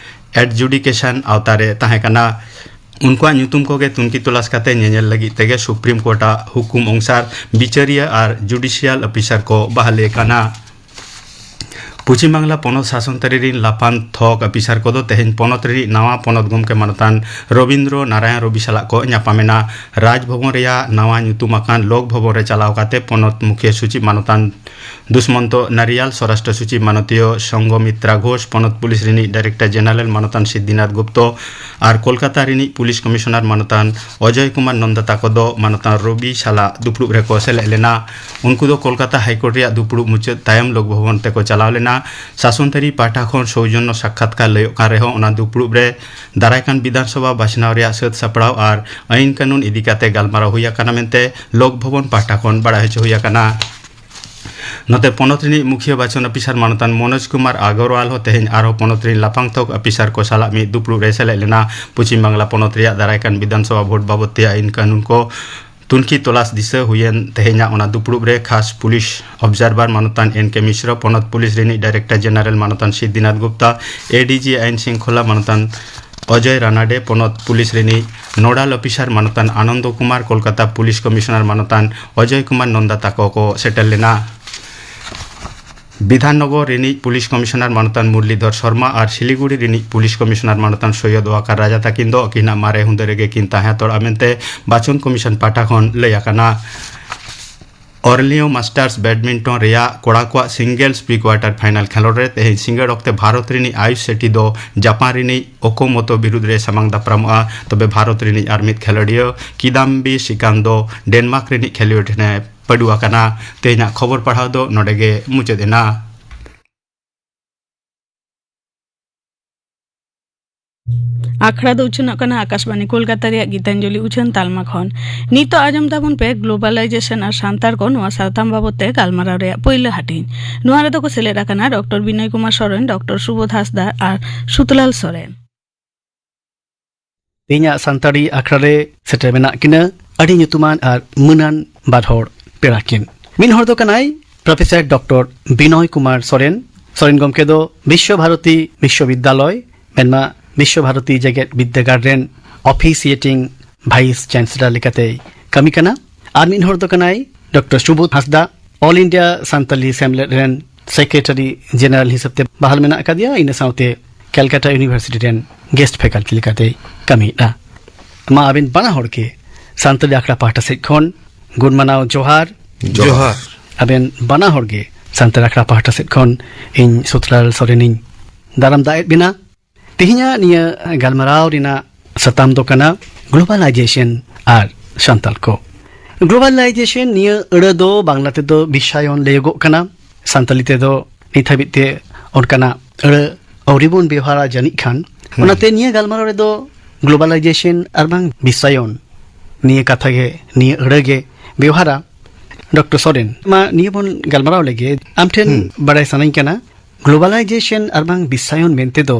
ᱮᱰᱡᱩᱰᱤᱠᱮᱥᱚᱱ ᱟᱣᱛᱟ ᱨᱮ ᱛᱟᱦᱮᱸ ᱠᱟᱱᱟ᱾ ᱩᱱᱠᱩᱣᱟᱜ ᱧᱩᱛᱩᱢ ᱠᱚᱜᱮ ᱛᱩᱱᱠᱷᱤ ᱛᱚᱞᱟᱥ ᱠᱟᱛᱮ ᱧᱮᱧᱮᱞ ᱞᱟᱹᱜᱤᱫ ᱛᱮᱜᱮ ᱥᱩᱯᱨᱤᱢ ᱠᱳᱨᱴ ᱟᱜ ᱦᱩᱠᱩᱢ ᱚᱱᱩᱥᱟᱨ ᱵᱤᱪᱟᱹᱨᱤᱭᱟᱹ ᱟᱨ ᱡᱩᱰᱤᱥᱤᱭᱟᱞ ᱚᱯᱷᱤᱥᱟᱨ ᱠᱚ ᱵᱟᱦᱟᱞᱤ ᱟᱠᱟᱱᱟ᱾ ᱯᱚᱪᱷᱤᱢ ᱵᱟᱝᱞᱟ ᱯᱚᱱᱚᱛ ᱥᱟᱥᱚᱱ ᱛᱟᱹᱨᱤ ᱨᱤᱱ ᱞᱟᱯᱷᱟᱝ ᱛᱷᱚᱠ ᱚᱯᱷᱤᱥᱟᱨ ᱠᱚᱫᱚ ᱛᱮᱦᱮᱧ ᱯᱚᱱᱚᱛ ᱨᱤᱱᱤᱡ ᱱᱟᱣᱟ ᱯᱚᱱᱚᱛ ᱜᱚᱢᱠᱮ ᱢᱟᱱᱚᱛᱟᱱ ᱨᱚᱵᱤᱱᱫᱨᱚ ᱱᱟᱨᱟᱭᱚᱱ ᱨᱚᱵᱤ ᱥᱟᱞᱟᱜ ᱠᱚ ᱧᱟᱯᱟᱢ ᱮᱱᱟ᱾ ᱨᱟᱡᱽ ᱵᱷᱚᱵᱚᱱ ᱨᱮᱭᱟᱜ ᱱᱟᱣᱟ ᱧᱩᱛᱩᱢ ᱟᱠᱟᱱ ᱞᱳᱠ ᱵᱷᱚᱵᱚᱱ ᱨᱮ ᱪᱟᱞᱟᱣ ᱠᱟᱛᱮ ᱯᱚᱱᱚᱛ ᱢᱩᱠᱷᱤᱭᱟᱹ ᱥᱚᱪᱤᱵᱽ ᱢᱟᱱᱚᱛᱟᱱ ᱫᱩᱥᱢᱚᱱᱛᱚ ᱱᱟᱨᱤᱭᱟᱞ, ᱥᱚᱨᱟᱥᱴᱨᱚ ᱥᱚᱪᱤᱵᱽ ᱢᱟᱱᱚᱛᱤᱭᱟᱹ ᱥᱚᱝᱜᱷᱚᱢᱤᱛᱨᱟ ᱜᱷᱳᱥ, ᱯᱚᱱᱚᱛ ᱯᱩᱞᱤᱥ ᱨᱤᱱᱤᱡ ᱰᱟᱭᱨᱮᱠᱴᱚᱨ ᱡᱮᱱᱟᱨᱟᱞ ᱢᱟᱱᱚᱛᱟᱱ ᱥᱤᱫᱽᱫᱤᱱᱟᱛᱷ ᱜᱩᱯᱛᱚ ᱟᱨ ᱠᱳᱞᱠᱟᱛᱟ ᱨᱤᱱᱤᱡ ᱯᱩᱞᱤᱥ ᱠᱚᱢᱤᱥᱚᱱᱟᱨ ᱢᱟᱱᱚᱛᱟᱱ ᱚᱡᱚᱭ ᱠᱩᱢᱟᱨ ᱱᱚᱱᱫᱟ ᱛᱟᱠᱚ ᱫᱚ ᱢᱟᱱᱚᱛᱟᱱ ᱨᱚᱵᱤ ᱥᱟᱞᱟᱜ ᱫᱩᱯᱲᱩᱵ ᱨᱮᱠᱚ ᱥᱮᱞᱮᱫ ᱞᱮᱱᱟ᱾ ᱩᱱᱠᱩ ᱫᱚ ᱠᱳᱞᱠᱟᱛᱟ ᱦᱟᱭᱠᱳᱨᱴ ᱨᱮᱭᱟᱜ ᱫᱩᱯᱲᱩᱵ ᱢᱩᱪᱟᱹᱫ ᱛᱟᱭᱚᱢ ᱞᱳᱠ ᱵᱷᱚᱵᱚᱱ ᱛᱮᱠᱚ ᱪᱟᱞᱟᱣ ᱞᱮᱱᱟ᱾ ᱥᱟᱥᱚᱱ ᱛᱟᱹᱨᱤ ᱯᱟᱦᱴᱟ ᱠᱷᱚᱱ ᱥᱳᱣᱡᱚᱱᱱᱚ ᱥᱟᱠᱠᱷᱟᱛᱠᱟᱨ ᱞᱟᱹᱭᱚᱜ ᱠᱟᱱ ᱨᱮᱦᱚᱸ, ᱚᱱᱟ ᱫᱩᱯᱲᱩᱵ ᱨᱮ ᱫᱟᱨᱟᱭ ᱠᱟᱱ ᱵᱤᱫᱷᱟᱱ ᱥᱚᱵᱷᱟ ᱵᱟᱪᱷᱱᱟᱣ ᱨᱮᱭᱟᱜ ᱥᱟᱹᱛ ᱥᱟᱯᱲᱟᱣ ᱟᱨ ᱟᱹᱭᱤᱱ ᱠᱟᱹᱱᱩᱱ ᱤᱫᱤ ᱠᱟᱛᱮ ᱜᱟᱞᱢᱟᱨᱟᱣ ᱦᱩᱭ ᱟᱠᱟᱱᱟ ᱢᱮᱱᱛᱮ ᱞᱳᱠ ᱵᱷᱚᱵᱚᱱ ᱯᱟᱦᱴᱟ ᱠᱷᱚᱱ ᱵᱟᱲᱟᱭ ᱦᱚᱪᱚ ᱦᱩᱭ ᱟᱠᱟᱱᱟ᱾ ᱱᱚᱛᱮ ᱯᱚᱱᱚᱛ ᱨᱤᱱᱤᱡ ᱢᱩᱠᱷᱤᱭᱟᱹ ᱵᱟᱪᱷᱚᱱ ᱚᱯᱷᱤᱥᱟᱨ ᱢᱟᱱᱚᱛᱟᱱ ᱢᱚᱱᱳᱡᱽ ᱠᱩᱢᱟᱨ ᱟᱜᱚᱨᱣᱟᱞ ᱦᱚᱸ ᱛᱮᱦᱮᱧ ᱟᱨᱦᱚᱸ ᱯᱚᱱᱚᱛ ᱨᱤᱱ ᱞᱟᱯᱷᱟᱝ ᱛᱷᱚᱠ ᱚᱯᱷᱤᱥᱟᱨ ᱠᱚ ᱥᱟᱞᱟᱜ ᱢᱤᱫ ᱫᱩᱯᱲᱩᱵ ᱨᱮ ᱥᱮᱞᱮᱫ ᱞᱮᱱᱟ᱾ ᱯᱚᱪᱷᱤᱢ ᱵᱟᱝᱞᱟ ᱯᱚᱱᱚᱛ ᱨᱮᱭᱟᱜ ᱫᱟᱨᱟᱭ ᱠᱟᱱ ᱵᱤᱫᱷᱟᱱ ᱥᱚᱵᱷᱟ ᱵᱷᱳᱴ ᱵᱟᱵᱚᱛ ᱛᱮ ᱟᱹᱭᱤᱱ ᱠᱟᱹᱱᱩᱱ ᱠᱚ ᱛᱩᱱᱠᱷᱤ ᱛᱚᱞᱟᱥ ᱫᱤᱥᱟᱹ ᱦᱩᱭᱮᱱ ᱛᱮᱦᱮᱧᱟᱜ ᱚᱱᱟ ᱫᱩᱯᱲᱩᱵ ᱨᱮ ᱠᱷᱟᱥ ᱯᱩᱞᱤᱥ ᱚᱵᱡᱟᱨᱵᱷᱟᱨ ᱢᱟᱱᱚᱛᱟᱱ ᱮᱱ ᱠᱮ ᱢᱤᱥᱨᱚ, ᱯᱚᱱᱚᱛ ᱯᱩᱞᱤᱥ ᱨᱤᱱᱤᱡ ᱰᱟᱭᱨᱮᱠᱴᱚᱨ ᱡᱮᱱᱟᱨᱮᱞ ᱢᱟᱱᱚᱛᱟᱱ ᱥᱤᱫᱷᱤᱱᱟᱛᱷ ᱜᱩᱯᱛᱟ, ᱮ ᱰᱤ ᱡᱤ ᱟᱭᱤᱱ ᱥᱤᱝᱠᱷᱚᱞᱟ ᱢᱟᱱᱚᱛᱟᱱ ᱚᱡᱚᱭ ᱨᱟᱱᱟᱰᱮ, ᱯᱚᱱᱚᱛ ᱯᱩᱞᱤᱥ ᱨᱤᱱᱤᱡ ᱱᱳᱰᱟᱞ ᱚᱯᱷᱤᱥᱟᱨ ᱢᱟᱱᱚᱛᱟᱱ ᱟᱱᱚᱱᱫᱚ ᱠᱩᱢᱟᱨ, ᱠᱳᱞᱠᱟᱛᱟ ᱯᱩᱞᱤᱥ ᱠᱚᱢᱤᱥᱚᱱᱟᱨ ᱢᱟᱱᱚᱛᱟᱱ ᱚᱡᱚᱭ ᱠᱩᱢᱟᱨ ᱱᱚᱱᱫᱟ ᱛᱟᱠᱚ ᱠᱚ ᱥᱮᱴᱮᱨ ᱞᱮᱱᱟ᱾ ᱵᱤᱫᱷᱟᱱᱱᱚᱜᱚᱨ ᱨᱤᱱᱤᱡ ᱯᱩᱞᱤᱥ ᱠᱚᱢᱤᱥᱚᱱᱟᱨ ᱢᱟᱱᱚᱛᱟᱱ ᱢᱩᱨᱞᱤᱫᱷᱚᱨ ᱥᱚᱨᱢᱟ ᱟᱨ ᱥᱤᱞᱤᱜᱩᱲᱤ ᱨᱤᱱᱤᱡ ᱯᱩᱞᱤᱥ ᱠᱚᱢᱤᱥᱚᱱᱟᱨ ᱢᱟᱱᱚᱛᱟᱱ ᱥᱚᱭᱭᱚᱫ ᱣᱟᱠᱟᱨ ᱨᱟᱡᱟ ᱛᱟᱹᱠᱤᱱ ᱫᱚ ᱟᱹᱠᱤᱱᱟᱜ ᱢᱟᱨᱮ ᱦᱩᱸᱫᱟᱹ ᱨᱮᱜᱮ ᱠᱤᱱ ᱛᱟᱦᱮᱸ ᱦᱟᱛᱟᱲᱚᱜᱼᱟ ᱢᱮᱱᱛᱮ ᱵᱟᱪᱷᱚᱱ ᱠᱚᱢᱤᱥᱚᱱ ᱯᱟᱦᱴᱟ ᱠᱷᱚᱱ ᱞᱟᱹᱭ ᱟᱠᱟᱱᱟ᱾ ᱚᱨᱞᱤᱭᱳ ᱢᱟᱥᱴᱟᱨᱥ ᱵᱮᱰᱢᱤᱱᱴᱚᱱ ᱨᱮᱭᱟᱜ ᱠᱚᱲᱟ ᱠᱚᱣᱟᱜ ᱥᱤᱝᱜᱮᱞᱥ ᱯᱨᱤ ᱠᱣᱟᱨᱴᱟᱨ ᱯᱷᱟᱭᱱᱟᱞ ᱠᱷᱮᱞᱳᱰ ᱨᱮ ᱛᱮᱦᱮᱧ ᱥᱤᱸᱜᱟᱹᱲ ᱚᱠᱛᱮ ᱵᱷᱟᱨᱚᱛ ᱨᱤᱱᱤᱡ ᱟᱭᱩᱥ ᱥᱮᱴᱤ ᱫᱚ ᱡᱟᱯᱟᱱ ᱨᱤᱱᱤᱡ ᱳᱠᱳᱢᱳᱛᱳ ᱵᱤᱨᱩᱫᱽ ᱨᱮ ᱥᱟᱢᱟᱝ ᱫᱟᱯᱨᱟᱢᱚᱜᱼᱟ᱾ ᱛᱚᱵᱮ ᱵᱷᱟᱨᱚᱛ ᱨᱤᱱᱤᱡ ᱟᱨ ᱢᱤᱫ ᱠᱷᱮᱞᱳᱰᱤᱭᱟᱹ ᱠᱤᱫᱟᱢᱵᱤ ᱥᱨᱤᱠᱟᱱᱛ ᱫᱚ ᱰᱮᱱᱢᱟᱨᱠ ᱨᱤᱱᱤᱡ ᱠᱷᱮᱞᱳᱰᱤᱭᱟᱹ ᱴᱷᱮᱱᱮ ᱯᱟᱹᱰᱩ ᱟᱠᱟᱱᱟ᱾ ᱛᱮᱦᱮᱧᱟᱜ ᱠᱷᱚᱵᱚᱨ ᱯᱟᱲᱦᱟᱣ ᱫᱚ ᱱᱚᱰᱮ ᱜᱮ ᱢᱩᱪᱟᱹᱫ ᱮᱱᱟ᱾ ᱟᱠᱷᱲᱟ ᱫᱚ ᱩᱪᱷᱟᱹᱱᱚᱜ ᱠᱟᱱᱟ ᱟᱠᱟᱥᱵᱟᱬᱤ ᱠᱳᱞᱠᱟᱛᱟ ᱨᱮᱭᱟᱜ ᱜᱤᱛᱟᱧᱡᱚᱞᱤ ᱩᱪᱷᱟᱹᱱ ᱛᱟᱞᱢᱟ ᱠᱷᱚᱱ᱾ ᱱᱤᱛᱚᱜ ᱟᱸᱡᱚᱢ ᱛᱟᱵᱚᱱ ᱯᱮ ᱜᱞᱳᱵᱟᱞᱟᱭᱡᱮᱥᱚᱱ ᱟᱨ ᱥᱟᱱᱛᱟᱲ ᱠᱚ ᱱᱚᱣᱟ ᱥᱟᱛᱟᱢ ᱵᱟᱵᱚᱛ ᱛᱮ ᱜᱟᱞᱢᱟᱨᱟᱣ ᱨᱮᱭᱟᱜ ᱯᱳᱭᱞᱳ ᱦᱟᱹᱴᱤᱧ᱾ ᱱᱚᱣᱟ ᱨᱮᱫᱚ ᱠᱚ ᱥᱮᱞᱮᱫ ᱟᱠᱟᱱᱟ ᱰᱚᱠᱴᱚᱨ ᱵᱤᱱᱚᱭ ᱠᱩᱢᱟᱨ ᱥᱚᱨᱮᱱ, ᱰᱚᱠᱴᱚᱨ ᱥᱩᱵᱳᱫᱷ ᱦᱟᱸᱥᱫᱟ ᱟᱨ ᱥᱩᱛᱞᱟᱞ ᱥᱚᱨᱮᱱ᱾ ᱛᱮᱦᱮᱧᱟᱜ ᱥᱟᱱᱛᱟᱲᱤ ᱟᱠᱷᱲᱟ ᱨᱮ ᱥᱮᱴᱮᱨ ᱢᱮᱱᱟᱜ ᱠᱤᱱᱟ ᱟᱹᱰᱤ ᱧᱩᱛᱩᱢᱟᱱ ᱟᱨ ᱢᱟᱹᱱᱟᱱ ᱵᱟᱨ ᱦᱚᱲ ᱯᱮᱲᱟ ᱠᱤᱱ᱾ ᱢᱤᱫ ᱦᱚᱲ ᱫᱚ ᱠᱟᱱᱟᱭ ᱯᱨᱚᱯᱷᱮᱥᱚᱨ ᱰᱚᱠᱴᱚᱨ ᱵᱤᱱᱚᱭ ᱠᱩᱢᱟᱨ ᱥᱚᱨᱮᱱ᱾ ᱥᱚᱨᱮᱱ ᱜᱚᱢᱠᱮ ᱫᱚ ᱵᱤᱥᱥᱚ ᱵᱷᱟᱨᱚᱛᱤ ᱵᱤᱥᱥᱚᱵᱤᱫᱽᱫᱟᱞᱚᱭ, ᱢᱮᱱᱢᱟ ᱵᱤᱥᱥᱚ ᱵᱷᱟᱨᱚᱛᱤ ᱡᱮᱜᱮᱛ ᱵᱤᱫᱽᱫᱟᱹᱜᱟᱲ ᱨᱮᱱ ᱚᱯᱷᱤᱥᱤᱭᱮᱴᱤᱝ ᱵᱷᱟᱭᱤᱥ ᱪᱟᱱᱥᱮᱞᱚᱨ ᱞᱮᱠᱟᱛᱮᱭ ᱠᱟᱹᱢᱤ ᱠᱟᱱᱟ᱾ ᱟᱨ ᱢᱤᱫ ᱦᱚᱲ ᱫᱚ ᱠᱟᱱᱟᱭ ᱰᱚᱠᱴᱚᱨ ᱥᱩᱵᱳᱫᱷ ᱦᱟᱸᱥᱫᱟ, ᱚᱞ ᱤᱱᱰᱤᱭᱟ ᱥᱟᱱᱛᱟᱞᱤ ᱥᱮᱢᱞᱮᱫ ᱨᱮᱱ ᱥᱮᱠᱨᱮᱴᱟᱨᱤ ᱡᱮᱱᱟᱨᱮᱞ ᱦᱤᱥᱟᱹᱵ ᱛᱮ ᱵᱟᱦᱟᱞ ᱢᱮᱱᱟᱜ ᱟᱠᱟᱫᱮᱭᱟ᱾ ᱤᱱᱟᱹ ᱥᱟᱶᱛᱮ ᱠᱮᱞᱠᱟᱴᱟ ᱤᱭᱩᱱᱤᱵᱷᱟᱨᱥᱤᱴᱤ ᱨᱮᱱ ᱜᱮᱥᱴ ᱯᱷᱮᱠᱟᱞᱴᱤ ᱞᱮᱠᱟᱛᱮᱭ ᱠᱟᱹᱢᱤᱭᱮᱫᱼᱟ᱾ ᱢᱟ ᱟᱵᱮᱱ ᱵᱟᱱᱟ ᱦᱚᱲ ᱜᱮ ᱥᱟᱱᱛᱟᱲᱤ ᱟᱠᱷᱲᱟ ᱯᱟᱦᱴᱟ ᱥᱮᱫ ᱠᱷᱚᱱ ᱜᱩᱱ ᱢᱟᱱᱟᱣ ᱡᱚᱦᱟᱨ᱾ ᱡᱚᱦᱟᱨ᱾ ᱟᱵᱮᱱ ᱵᱟᱱᱟ ᱦᱚᱲ ᱜᱮ ᱥᱟᱱᱛᱟᱲ ᱟᱠᱷᱲᱟ ᱯᱟᱦᱴᱟ ᱥᱮᱫ ᱠᱷᱚᱱ ᱤᱧ ᱥᱩᱛᱞᱟᱞ ᱥᱚᱨᱮᱱᱤᱧ ᱫᱟᱨᱟᱢ ᱫᱟᱜ ᱮᱫ ᱵᱮᱱᱟ᱾ ᱛᱮᱦᱮᱧᱟᱜ ᱱᱤᱭᱟᱹ ᱜᱟᱞᱢᱟᱨᱟᱣ ᱨᱮᱱᱟᱜ ᱥᱟᱛᱟᱢ ᱫᱚ ᱠᱟᱱᱟ ᱜᱞᱳᱵᱟᱞᱟᱭᱡᱮᱥᱚᱱ ᱟᱨ ᱥᱟᱱᱛᱟᱲ ᱠᱚ᱾ ᱜᱞᱳᱵᱟᱞᱟᱭᱡᱮᱥᱚᱱ ᱱᱤᱭᱟᱹ ᱟᱹᱲᱟᱹ ᱫᱚ ᱵᱟᱝᱞᱟ ᱛᱮᱫᱚ ᱵᱤᱥᱥᱟᱭᱚᱱ ᱞᱟᱹᱭᱚᱜᱚᱜ ᱠᱟᱱᱟ᱾ ᱥᱟᱱᱛᱟᱲᱤ ᱛᱮᱫᱚ ᱱᱤᱛ ᱦᱟᱹᱵᱤᱡ ᱛᱮ ᱚᱱᱠᱟᱱᱟᱜ ᱟᱹᱲᱟᱹ ᱟᱹᱣᱨᱤ ᱵᱚᱱ ᱵᱮᱣᱦᱟᱨᱟ ᱡᱟᱹᱱᱤᱡ ᱠᱷᱟᱱ᱾ ᱦᱩᱸ᱾ ᱚᱱᱟᱛᱮ ᱱᱤᱭᱟᱹ ᱜᱟᱞᱢᱟᱨᱟᱣ ᱨᱮᱫᱚ ᱜᱞᱳᱵᱟᱞᱟᱭᱡᱮᱥᱚᱱ ᱟᱨ ᱵᱟᱝ ᱵᱤᱥᱥᱟᱭᱚᱱ ᱱᱤᱭᱟᱹ ᱠᱟᱛᱷᱟ ᱜᱮ, ᱱᱤᱭᱟᱹ ᱟᱹᱲᱟᱹ ᱜᱮ ᱵᱮᱣᱦᱟᱨᱟ᱾ ᱰᱚᱠᱴᱚᱨ ᱥᱚᱨᱮᱱ, ᱢᱟ ᱱᱤᱭᱟᱹ ᱵᱚᱱ ᱜᱟᱞᱢᱟᱨᱟᱣ ᱞᱮᱜᱮ᱾ ᱟᱢ ᱴᱷᱮᱱ ᱦᱩᱸ᱾ ᱵᱟᱲᱟᱭ ᱥᱟᱱᱟᱧ ᱠᱟᱱᱟ, ᱜᱞᱳᱵᱟᱞᱟᱭᱡᱮᱥᱚᱱ ᱟᱨ ᱵᱟᱝ ᱵᱤᱥᱥᱟᱭᱚᱱ ᱢᱮᱱᱛᱮ ᱫᱚ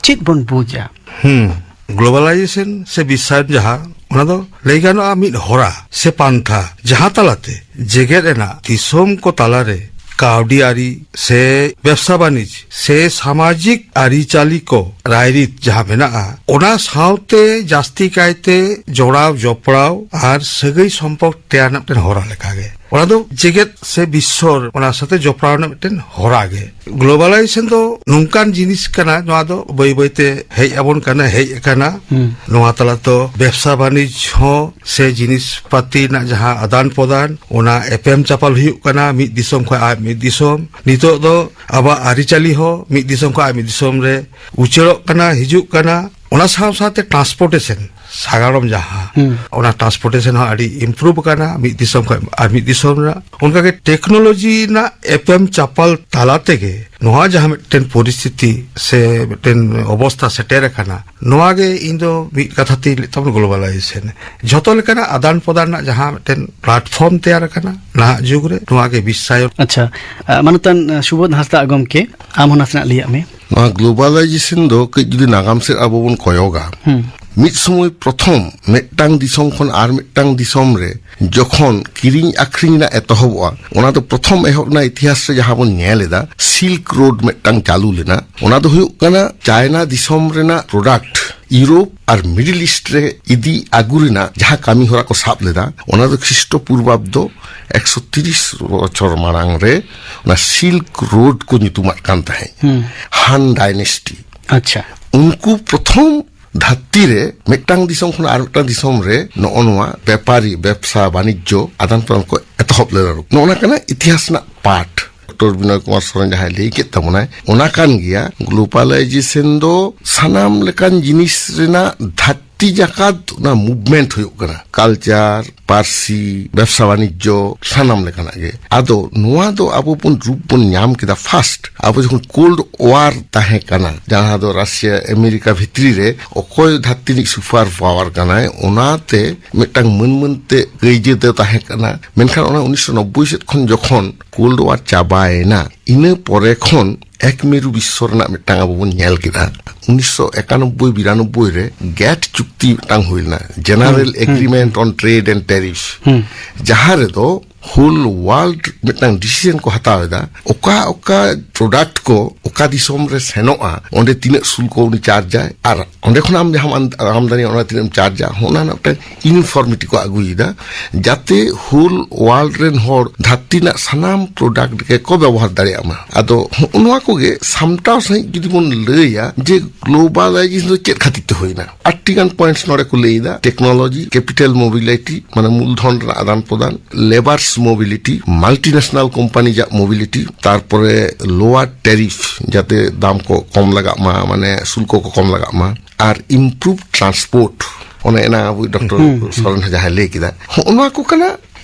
ᱪᱮᱫ ᱵᱚᱱ ᱵᱩᱡᱟ? ᱦᱩᱸ᱾ ᱜᱞᱳᱵᱟᱞᱟᱭᱡᱮᱥᱚᱱ ᱥᱮ ᱵᱤᱥᱥᱟᱭᱚᱱ ᱡᱟᱦᱟᱸ, ᱚᱱᱟ ᱫᱚ ᱞᱟᱹᱭ ᱜᱟᱱᱚᱜᱼᱟ ᱢᱤᱫ ᱦᱚᱨᱟ ᱥᱮ ᱯᱟᱱᱛᱷᱟ, ᱡᱟᱦᱟᱸ ᱛᱟᱞᱟᱛᱮ ᱡᱮᱜᱮᱛ ᱨᱮᱱᱟᱜ ᱫᱤᱥᱚᱢ ᱠᱚ ᱛᱟᱞᱟᱨᱮ ᱠᱟᱹᱣᱰᱤ ᱟᱹᱨᱤ ᱥᱮ ᱵᱮᱵᱽᱥᱟ ᱵᱟᱹᱱᱤᱡᱽ ᱥᱮ ᱥᱟᱢᱟᱡᱤᱠ ᱟᱹᱨᱤᱪᱟᱹᱞᱤ ᱠᱚ ᱨᱟᱭᱨᱤᱛ ᱡᱟᱦᱟᱸ ᱢᱮᱱᱟᱜᱼᱟ, ᱚᱱᱟ ᱥᱟᱶᱛᱮ ᱡᱟᱹᱥᱛᱤ ᱠᱟᱭᱛᱮ ᱡᱚᱲᱟᱣ ᱡᱚᱯᱲᱟᱣ ᱟᱨ ᱥᱟᱹᱜᱟᱹᱭ ᱥᱚᱢᱯᱚᱨᱠ ᱛᱮᱭᱟᱨ ᱨᱮᱱᱟᱜ ᱢᱤᱫᱴᱮᱱ ᱦᱚᱨᱟ ᱞᱮᱠᱟᱜᱮ᱾ ᱚᱱᱟ ᱫᱚ ᱡᱮᱜᱮᱛ ᱥᱮ ᱵᱤᱥᱥᱚ ᱚᱱᱟ ᱥᱟᱛᱮ ᱡᱚᱯᱲᱟᱣ ᱨᱮᱱᱟᱜ ᱢᱤᱫᱴᱮᱱ ᱦᱚᱨᱟ ᱜᱮ᱾ ᱜᱞᱳᱵᱟᱞᱟᱭᱡᱮᱥᱚᱱ ᱫᱚ ᱱᱚᱝᱠᱟᱱ ᱡᱤᱱᱤᱥ ᱠᱟᱱᱟ, ᱱᱚᱣᱟ ᱫᱚ ᱵᱟᱹᱭ ᱵᱟᱹᱭᱛᱮ ᱦᱮᱡ ᱟᱵᱚᱱ ᱠᱟᱱᱟ, ᱦᱮᱡ ᱟᱠᱟᱱᱟ᱾ ᱦᱩᱸ᱾ ᱱᱚᱣᱟ ᱛᱟᱞᱟ ᱫᱚ ᱵᱮᱵᱽᱥᱟ ᱵᱟᱹᱱᱤᱡᱽ ᱦᱚᱸ ᱥᱮ ᱡᱤᱱᱤᱥ ᱯᱟᱹᱛᱤ ᱨᱮᱱᱟᱜ ᱡᱟᱦᱟᱸ ᱟᱫᱟᱱ ᱯᱨᱚᱫᱟᱱ, ᱚᱱᱟ ᱮᱯᱮᱢ ᱪᱟᱯᱟᱞ ᱦᱩᱭᱩᱜ ᱠᱟᱱᱟ ᱢᱤᱫ ᱫᱤᱥᱚᱢ ᱠᱷᱚᱱ ᱟᱨ ᱢᱤᱫ ᱫᱤᱥᱚᱢ᱾ ᱱᱤᱛᱚᱜ ᱫᱚ ᱟᱵᱚᱣᱟᱜ ᱟᱹᱨᱤᱪᱟᱹᱞᱤ ᱦᱚᱸ ᱢᱤᱫ ᱫᱤᱥᱚᱢ ᱠᱷᱚᱱ ᱟᱨ ᱢᱤᱫ ᱫᱤᱥᱚᱢ ᱨᱮ ᱩᱪᱟᱹᱲᱚᱜ ᱠᱟᱱᱟ, ᱦᱤᱡᱩᱜ ᱠᱟᱱᱟ᱾ ᱚᱱᱟ ᱥᱟᱶ ᱥᱟᱶᱛᱮ ᱴᱨᱟᱱᱥᱯᱳᱨᱴᱮᱥᱚᱱ, ᱥᱟᱜᱟᱲᱚᱢ ᱡᱟᱦᱟᱸ, ᱦᱩᱸ᱾ ᱚᱱᱟ ᱴᱨᱟᱱᱥᱯᱳᱨᱴᱮᱥᱚᱱ ᱦᱚᱸ ᱟᱹᱰᱤ ᱤᱢᱯᱨᱩᱵᱷ ᱟᱠᱟᱱᱟ ᱢᱤᱫ ᱫᱤᱥᱚᱢ ᱠᱷᱚᱱ ᱟᱨ ᱢᱤᱫ ᱫᱤᱥᱚᱢ ᱨᱮᱱᱟᱜ᱾ ᱚᱱᱠᱟᱜᱮ ᱴᱮᱠᱱᱳᱞᱚᱡᱤ ᱨᱮᱱᱟᱜ ᱮᱯᱮᱢ ᱪᱟᱯᱟᱞ ᱛᱟᱞᱟ ᱛᱮᱜᱮ ᱱᱚᱣᱟ ᱡᱟᱦᱟᱸ ᱢᱤᱫᱴᱮᱱ ᱯᱚᱨᱤᱥᱛᱷᱤᱛᱤ ᱥᱮ ᱢᱤᱫᱴᱮᱱ ᱚᱵᱚᱥᱛᱷᱟ ᱥᱮᱴᱮᱨ ᱟᱠᱟᱱᱟ, ᱱᱚᱣᱟ ᱜᱮ ᱤᱧ ᱫᱚ ᱢᱤᱫ ᱠᱟᱛᱷᱟ ᱛᱮᱧ ᱞᱟᱹᱭ ᱛᱟᱵᱚᱱ ᱜᱞᱳᱵᱟᱞᱟᱭᱡᱮᱥᱚᱱ᱾ ᱡᱷᱚᱛᱚ ᱞᱮᱠᱟᱱᱟᱜ ᱟᱫᱟᱱ ᱯᱨᱚᱫᱟᱱ ᱨᱮᱱᱟᱜ ᱡᱟᱦᱟᱸ ᱢᱤᱫᱴᱮᱱ ᱯᱞᱟᱴᱯᱷᱚᱨᱢ ᱛᱮᱭᱟᱨ ᱟᱠᱟᱱᱟ ᱱᱟᱦᱟᱜ ᱡᱩᱜᱽ ᱨᱮ, ᱱᱚᱣᱟ ᱜᱮ ᱵᱤᱥᱥᱟᱭᱚᱱ᱾ ᱟᱪᱪᱷᱟ, ᱟ, ᱢᱟᱱᱚᱛᱟᱱ, ᱟ, ᱥᱩᱵᱳᱫᱷ ᱦᱟᱸᱥᱫᱟ ᱜᱚᱢᱠᱮ, ᱟᱢ ᱦᱚᱸ ᱱᱟᱥᱮᱱᱟᱜ ᱞᱟᱹᱭᱟᱜ ᱢᱮ᱾ ᱱᱚᱣᱟ ᱜᱞᱳᱵᱟᱞᱟᱭᱡᱮᱥᱚᱱ ᱫᱚ ᱠᱟᱹᱡ ᱡᱩᱫᱤ ᱱᱟᱜᱟᱢ ᱥᱮᱫ ᱟᱵᱚ ᱵᱚᱱ ᱠᱚᱭᱚᱜᱟ, ᱦᱩᱸ᱾ ᱢᱤᱫ ᱥᱚᱢᱚᱭ ᱯᱨᱚᱛᱷᱚᱢ ᱢᱤᱫᱴᱟᱝ ᱫᱤᱥᱚᱢ ᱠᱷᱚᱱ ᱟᱨ ᱢᱤᱫᱴᱟᱝ ᱫᱤᱥᱚᱢ ᱨᱮ ᱡᱚᱠᱷᱚᱱ ᱠᱤᱨᱤᱧ ᱟᱠᱷᱨᱤᱧ ᱨᱮᱱᱟᱜ ᱮᱛᱚᱦᱚᱵᱚᱜᱼᱟ, ᱚᱱᱟ ᱫᱚ ᱯᱨᱚᱛᱷᱚᱢ ᱮᱦᱚᱵ ᱨᱮᱱᱟᱜ ᱤᱛᱤᱦᱟᱥ ᱨᱮ ᱡᱟᱦᱟᱸ ᱵᱚᱱ ᱧᱮᱞ ᱮᱫᱟ, ᱥᱤᱞᱠ ᱨᱳᱰ ᱢᱤᱫᱴᱟᱝ ᱪᱟᱹᱞᱩ ᱞᱮᱱᱟ᱾ ᱚᱱᱟ ᱫᱚ ᱦᱩᱭᱩᱜ ᱠᱟᱱᱟ ᱪᱟᱭᱱᱟ ᱫᱤᱥᱚᱢ ᱨᱮᱱᱟᱜ ᱯᱨᱚᱰᱟᱠᱴ ᱤᱭᱩᱨᱳᱯ ᱟᱨ ᱢᱤᱰᱤᱞ ᱤᱥᱴ ᱨᱮ ᱤᱫᱤ ᱟᱹᱜᱩ ᱨᱮᱱᱟᱜ ᱡᱟᱦᱟᱸ ᱠᱟᱹᱢᱤ ᱦᱚᱨᱟ ᱠᱚ ᱥᱟᱵ ᱞᱮᱫᱟ, ᱚᱱᱟ ᱫᱚ ᱠᱷᱨᱤᱥᱴᱚ ᱯᱩᱨᱵᱟᱵᱫᱚ ᱮᱠᱥᱚ ᱛᱤᱨᱤᱥ ᱵᱚᱪᱷᱚᱨ ᱢᱟᱲᱟᱝ ᱨᱮ ᱚᱱᱟ ᱥᱤᱞᱠ ᱨᱳᱰ ᱠᱚ ᱧᱩᱛᱩᱢᱟᱜ ᱠᱟᱱ ᱛᱟᱦᱮᱸᱫ, ᱦᱩᱸ᱾ ᱦᱟᱱ ᱰᱟᱭᱱᱮᱥᱴᱤ᱾ ᱟᱪᱪᱷᱟ᱾ ᱩᱱᱠᱩ ᱯᱨᱚᱛᱷᱚᱢ ᱫᱷᱟᱹᱨᱛᱤ ᱨᱮ ᱢᱤᱫᱴᱟᱝ ᱫᱤᱥᱚᱢ ᱠᱷᱚᱱ ᱟᱨ ᱢᱤᱫᱴᱟᱝ ᱫᱤᱥᱚᱢ ᱨᱮ ᱱᱚᱜᱼᱚ ᱱᱚᱣᱟ ᱵᱮᱯᱟᱨᱤ, ᱵᱮᱵᱽᱥᱟ ᱵᱟᱱᱤᱡᱽᱡᱚ ᱟᱫᱟᱱ ᱯᱨᱚᱫᱟᱱ ᱠᱚ ᱮᱛᱚᱦᱚᱵ ᱞᱮᱫᱟ᱾ ᱱᱚᱜᱼᱚ ᱱᱟ ᱠᱟᱱᱟ ᱤᱛᱤᱦᱟᱥ ᱨᱮᱱᱟᱜ ᱯᱟᱴ᱾ ᱰᱚᱠᱴᱚᱨ ᱵᱤᱱᱚᱭ ᱠᱩᱢᱟᱨ ᱥᱚᱨᱮᱱ ᱡᱟᱦᱟᱸᱭ ᱞᱟᱹᱭ ᱠᱮᱫ ᱛᱟᱵᱚᱱᱟᱭ, ᱚᱱᱟ ᱠᱟᱱ ᱜᱮᱭᱟ᱾ ᱜᱞᱳᱵᱟᱞᱟᱭᱡᱮᱥᱚᱱ ᱫᱚ ᱥᱟᱱᱟᱢ ᱞᱮᱠᱟᱱ ᱡᱤᱱᱤᱥ ᱨᱮᱱᱟᱜ ᱫᱷᱟᱹᱨᱛᱤ ᱫᱷᱟᱹᱨᱛᱤ ᱡᱟᱠᱟᱛ ᱚᱱᱟ ᱢᱩᱵᱷᱢᱮᱱᱴ ᱦᱩᱭᱩᱜ ᱠᱟᱱᱟ, ᱠᱟᱞᱪᱟᱨ, ᱯᱟᱹᱨᱥᱤ, ᱵᱮᱵᱽᱥᱟ ᱵᱟᱱᱤᱡᱽᱡᱚ, ᱥᱟᱱᱟᱢ ᱞᱮᱠᱟᱱᱟᱜ ᱜᱮ᱾ ᱟᱫᱚ ᱱᱚᱣᱟ ᱫᱚ ᱟᱵᱚ ᱵᱚᱱ ᱨᱩᱯ ᱵᱚᱱ ᱧᱟᱢ ᱠᱮᱫᱟ ᱯᱷᱟᱥᱴ ᱟᱵᱚ ᱡᱚᱠᱷᱚᱱ ᱠᱳᱞᱰ ᱣᱟᱨ ᱛᱟᱦᱮᱸ ᱠᱟᱱᱟ, ᱡᱟᱦᱟᱸ ᱫᱚ ᱨᱟᱥᱤᱭᱟ ᱟᱢᱮᱨᱤᱠᱟ ᱵᱷᱤᱛᱨᱤ ᱨᱮ ᱚᱠᱚᱭ ᱫᱷᱟᱹᱨᱛᱤ ᱨᱤᱱᱤᱡ ᱥᱩᱯᱟᱨ ᱯᱟᱣᱟᱨ ᱠᱟᱱᱟᱭ, ᱚᱱᱟᱛᱮ ᱢᱤᱫᱴᱟᱝ ᱢᱟᱹᱱ ᱢᱟᱹᱱ ᱛᱮ ᱠᱟᱹᱭᱡᱟᱹ ᱫᱚ ᱛᱟᱦᱮᱸ ᱠᱟᱱᱟ᱾ ᱢᱮᱱᱠᱷᱟᱱ ᱚᱱᱟ ᱩᱱᱤᱥᱥᱚ ᱱᱚᱵᱵᱳᱭ ᱥᱮᱫ ᱠᱷᱚᱱ ᱡᱚᱠᱷᱚᱱ ᱠᱳᱞᱰ ᱣᱟᱨ ᱪᱟᱵᱟᱭᱮᱱᱟ, ᱤᱱᱟᱹ ᱯᱚᱨᱮ ᱠᱷᱚᱱ ᱮᱠ ᱢᱮᱨᱩ ᱵᱤᱥᱥᱚ ᱨᱮᱱᱟᱜ ᱢᱤᱫᱴᱟᱝ ᱟᱵᱚ ᱵᱚᱱ ᱧᱮᱞ ᱠᱮᱫᱟ᱾ ᱩᱱᱤᱥᱥᱚ ᱮᱠᱟᱱᱚᱵᱵᱳᱭ ᱵᱤᱨᱟᱱᱚᱵᱵᱳᱭ ᱨᱮ ᱜᱮᱴ ᱪᱩᱠᱛᱤ ᱢᱤᱫᱴᱟᱝ ᱦᱩᱭ ᱞᱮᱱᱟ, ᱡᱮᱱᱟᱨᱮᱞ ᱦᱩᱸ, ᱦᱩᱸ, ᱮᱜᱽᱨᱤᱢᱮᱱᱴ ᱚᱱ ᱴᱨᱮᱰ ᱮᱱᱰ ᱴᱮᱨᱤᱯᱥ, ᱦᱩᱸ᱾ ᱡᱟᱦᱟᱸ ᱨᱮᱫᱚ ᱦᱳᱞ ᱣᱟᱨᱞᱰ ᱢᱤᱫᱴᱟᱝ ᱰᱤᱥᱤᱡᱚᱱ ᱠᱚ ᱦᱟᱛᱟᱣ ᱮᱫᱟ, ᱚᱠᱟ ᱚᱠᱟ ᱯᱨᱚᱰᱟᱠᱴ ᱠᱚ ᱚᱠᱟ ᱫᱤᱥᱚᱢ ᱨᱮ ᱥᱮᱱᱚᱜᱼᱟ, ᱚᱸᱰᱮ ᱛᱤᱱᱟᱹᱜ ᱥᱩᱞᱠᱚ ᱩᱱᱤ ᱪᱟᱨᱡᱟᱭ, ᱟᱨ ᱚᱸᱰᱮ ᱠᱷᱚᱱᱟᱜ ᱟᱢ ᱡᱟᱦᱟᱸᱢ ᱟᱢ-, ᱟᱢᱫᱟᱱᱤ, ᱚᱱᱟ ᱛᱤᱱᱟᱹᱜ ᱮᱢ ᱪᱟᱨᱡᱟ, ᱚᱱᱟ ᱨᱮᱱᱟᱜ ᱢᱤᱫᱴᱟᱝ ᱤᱭᱩᱱᱤᱯᱷᱚᱨᱢᱤᱴᱤ ᱠᱚ ᱟᱹᱜᱩᱭᱮᱫᱟ, ᱡᱟᱛᱮ ᱦᱳᱞ ᱣᱟᱨᱞᱰ ᱨᱮᱱ ᱦᱚᱲ ᱫᱷᱟᱹᱨᱛᱤ ᱨᱮᱱᱟᱜ ᱥᱟᱱᱟᱢ ᱯᱨᱚᱰᱟᱠᱴ ᱜᱮᱠᱚ ᱵᱮᱵᱚᱦᱟᱨ ᱫᱟᱲᱮᱭᱟᱜ ᱢᱟ᱾ ᱟᱫᱚ ᱦᱚᱸᱜᱼᱚ ᱱᱚᱣᱟ ᱠᱚᱜᱮ ᱥᱟᱢᱴᱟᱣ ᱥᱟᱺᱦᱤᱡ ᱡᱩᱫᱤ ᱵᱚᱱ ᱞᱟᱹᱭᱟ ᱡᱮ ᱜᱞᱳᱵᱟᱞᱟᱭᱡᱮᱥᱚᱱ ᱫᱚ ᱪᱮᱫ ᱠᱷᱟᱹᱛᱤᱨ ᱛᱮ ᱦᱩᱭᱱᱟ, ᱟᱴᱴᱤ ᱜᱟᱱ ᱯᱚᱭᱮᱱᱴᱥ ᱱᱚᱰᱮ ᱠᱚ ᱞᱟᱹᱭ ᱮᱫᱟ᱾ ᱴᱮᱠᱱᱳᱞᱚᱡᱤ, ᱠᱮᱯᱤᱴᱟᱞ ᱢᱳᱵᱤᱞᱤᱴᱤ, ᱢᱟᱱᱮ ᱢᱩᱞᱫᱷᱚᱱ ᱨᱮᱱᱟᱜ ᱟᱫᱟᱱ ᱯᱨᱚᱫᱟᱱ, ᱞᱮᱵᱟᱨᱥ ᱢᱳᱵᱤᱞᱤᱴᱤ, ᱢᱟᱞᱴᱤᱱᱮᱥᱱᱟᱞ ᱠᱳᱢᱯᱟᱱᱤ ᱡᱟᱜ ᱢᱳᱵᱤᱞᱤᱴᱤ, ᱛᱟᱨᱯᱚᱨᱮ ᱞᱳᱣᱟᱨ ᱴᱮᱨᱤᱯ, ᱡᱟᱛᱮ ᱫᱟᱢ ᱠᱚ ᱠᱚᱢ ᱞᱟᱜᱟᱜ ᱢᱟ, ᱢᱟᱱᱮ ᱥᱩᱞᱠᱚ ᱠᱚ ᱠᱚᱢ ᱞᱟᱜᱟᱜ ᱢᱟ, ᱟᱨ ᱤᱢᱯᱨᱩᱵᱷ ᱴᱨᱟᱱᱥᱯᱳᱨᱴ, ᱚᱱᱮ ᱮᱱᱟ ᱟᱵᱚ ᱰᱚᱠᱴᱚᱨ ᱦᱩᱸ, ᱦᱩᱸ᱾ ᱥᱚᱨᱮᱱ ᱦᱚᱸ ᱡᱟᱦᱟᱸᱭ ᱞᱟᱹᱭ ᱠᱮᱫᱟ, ᱦᱚᱸᱜᱼᱚ ᱱᱚᱣᱟ ᱠᱚ ᱠᱟᱱᱟ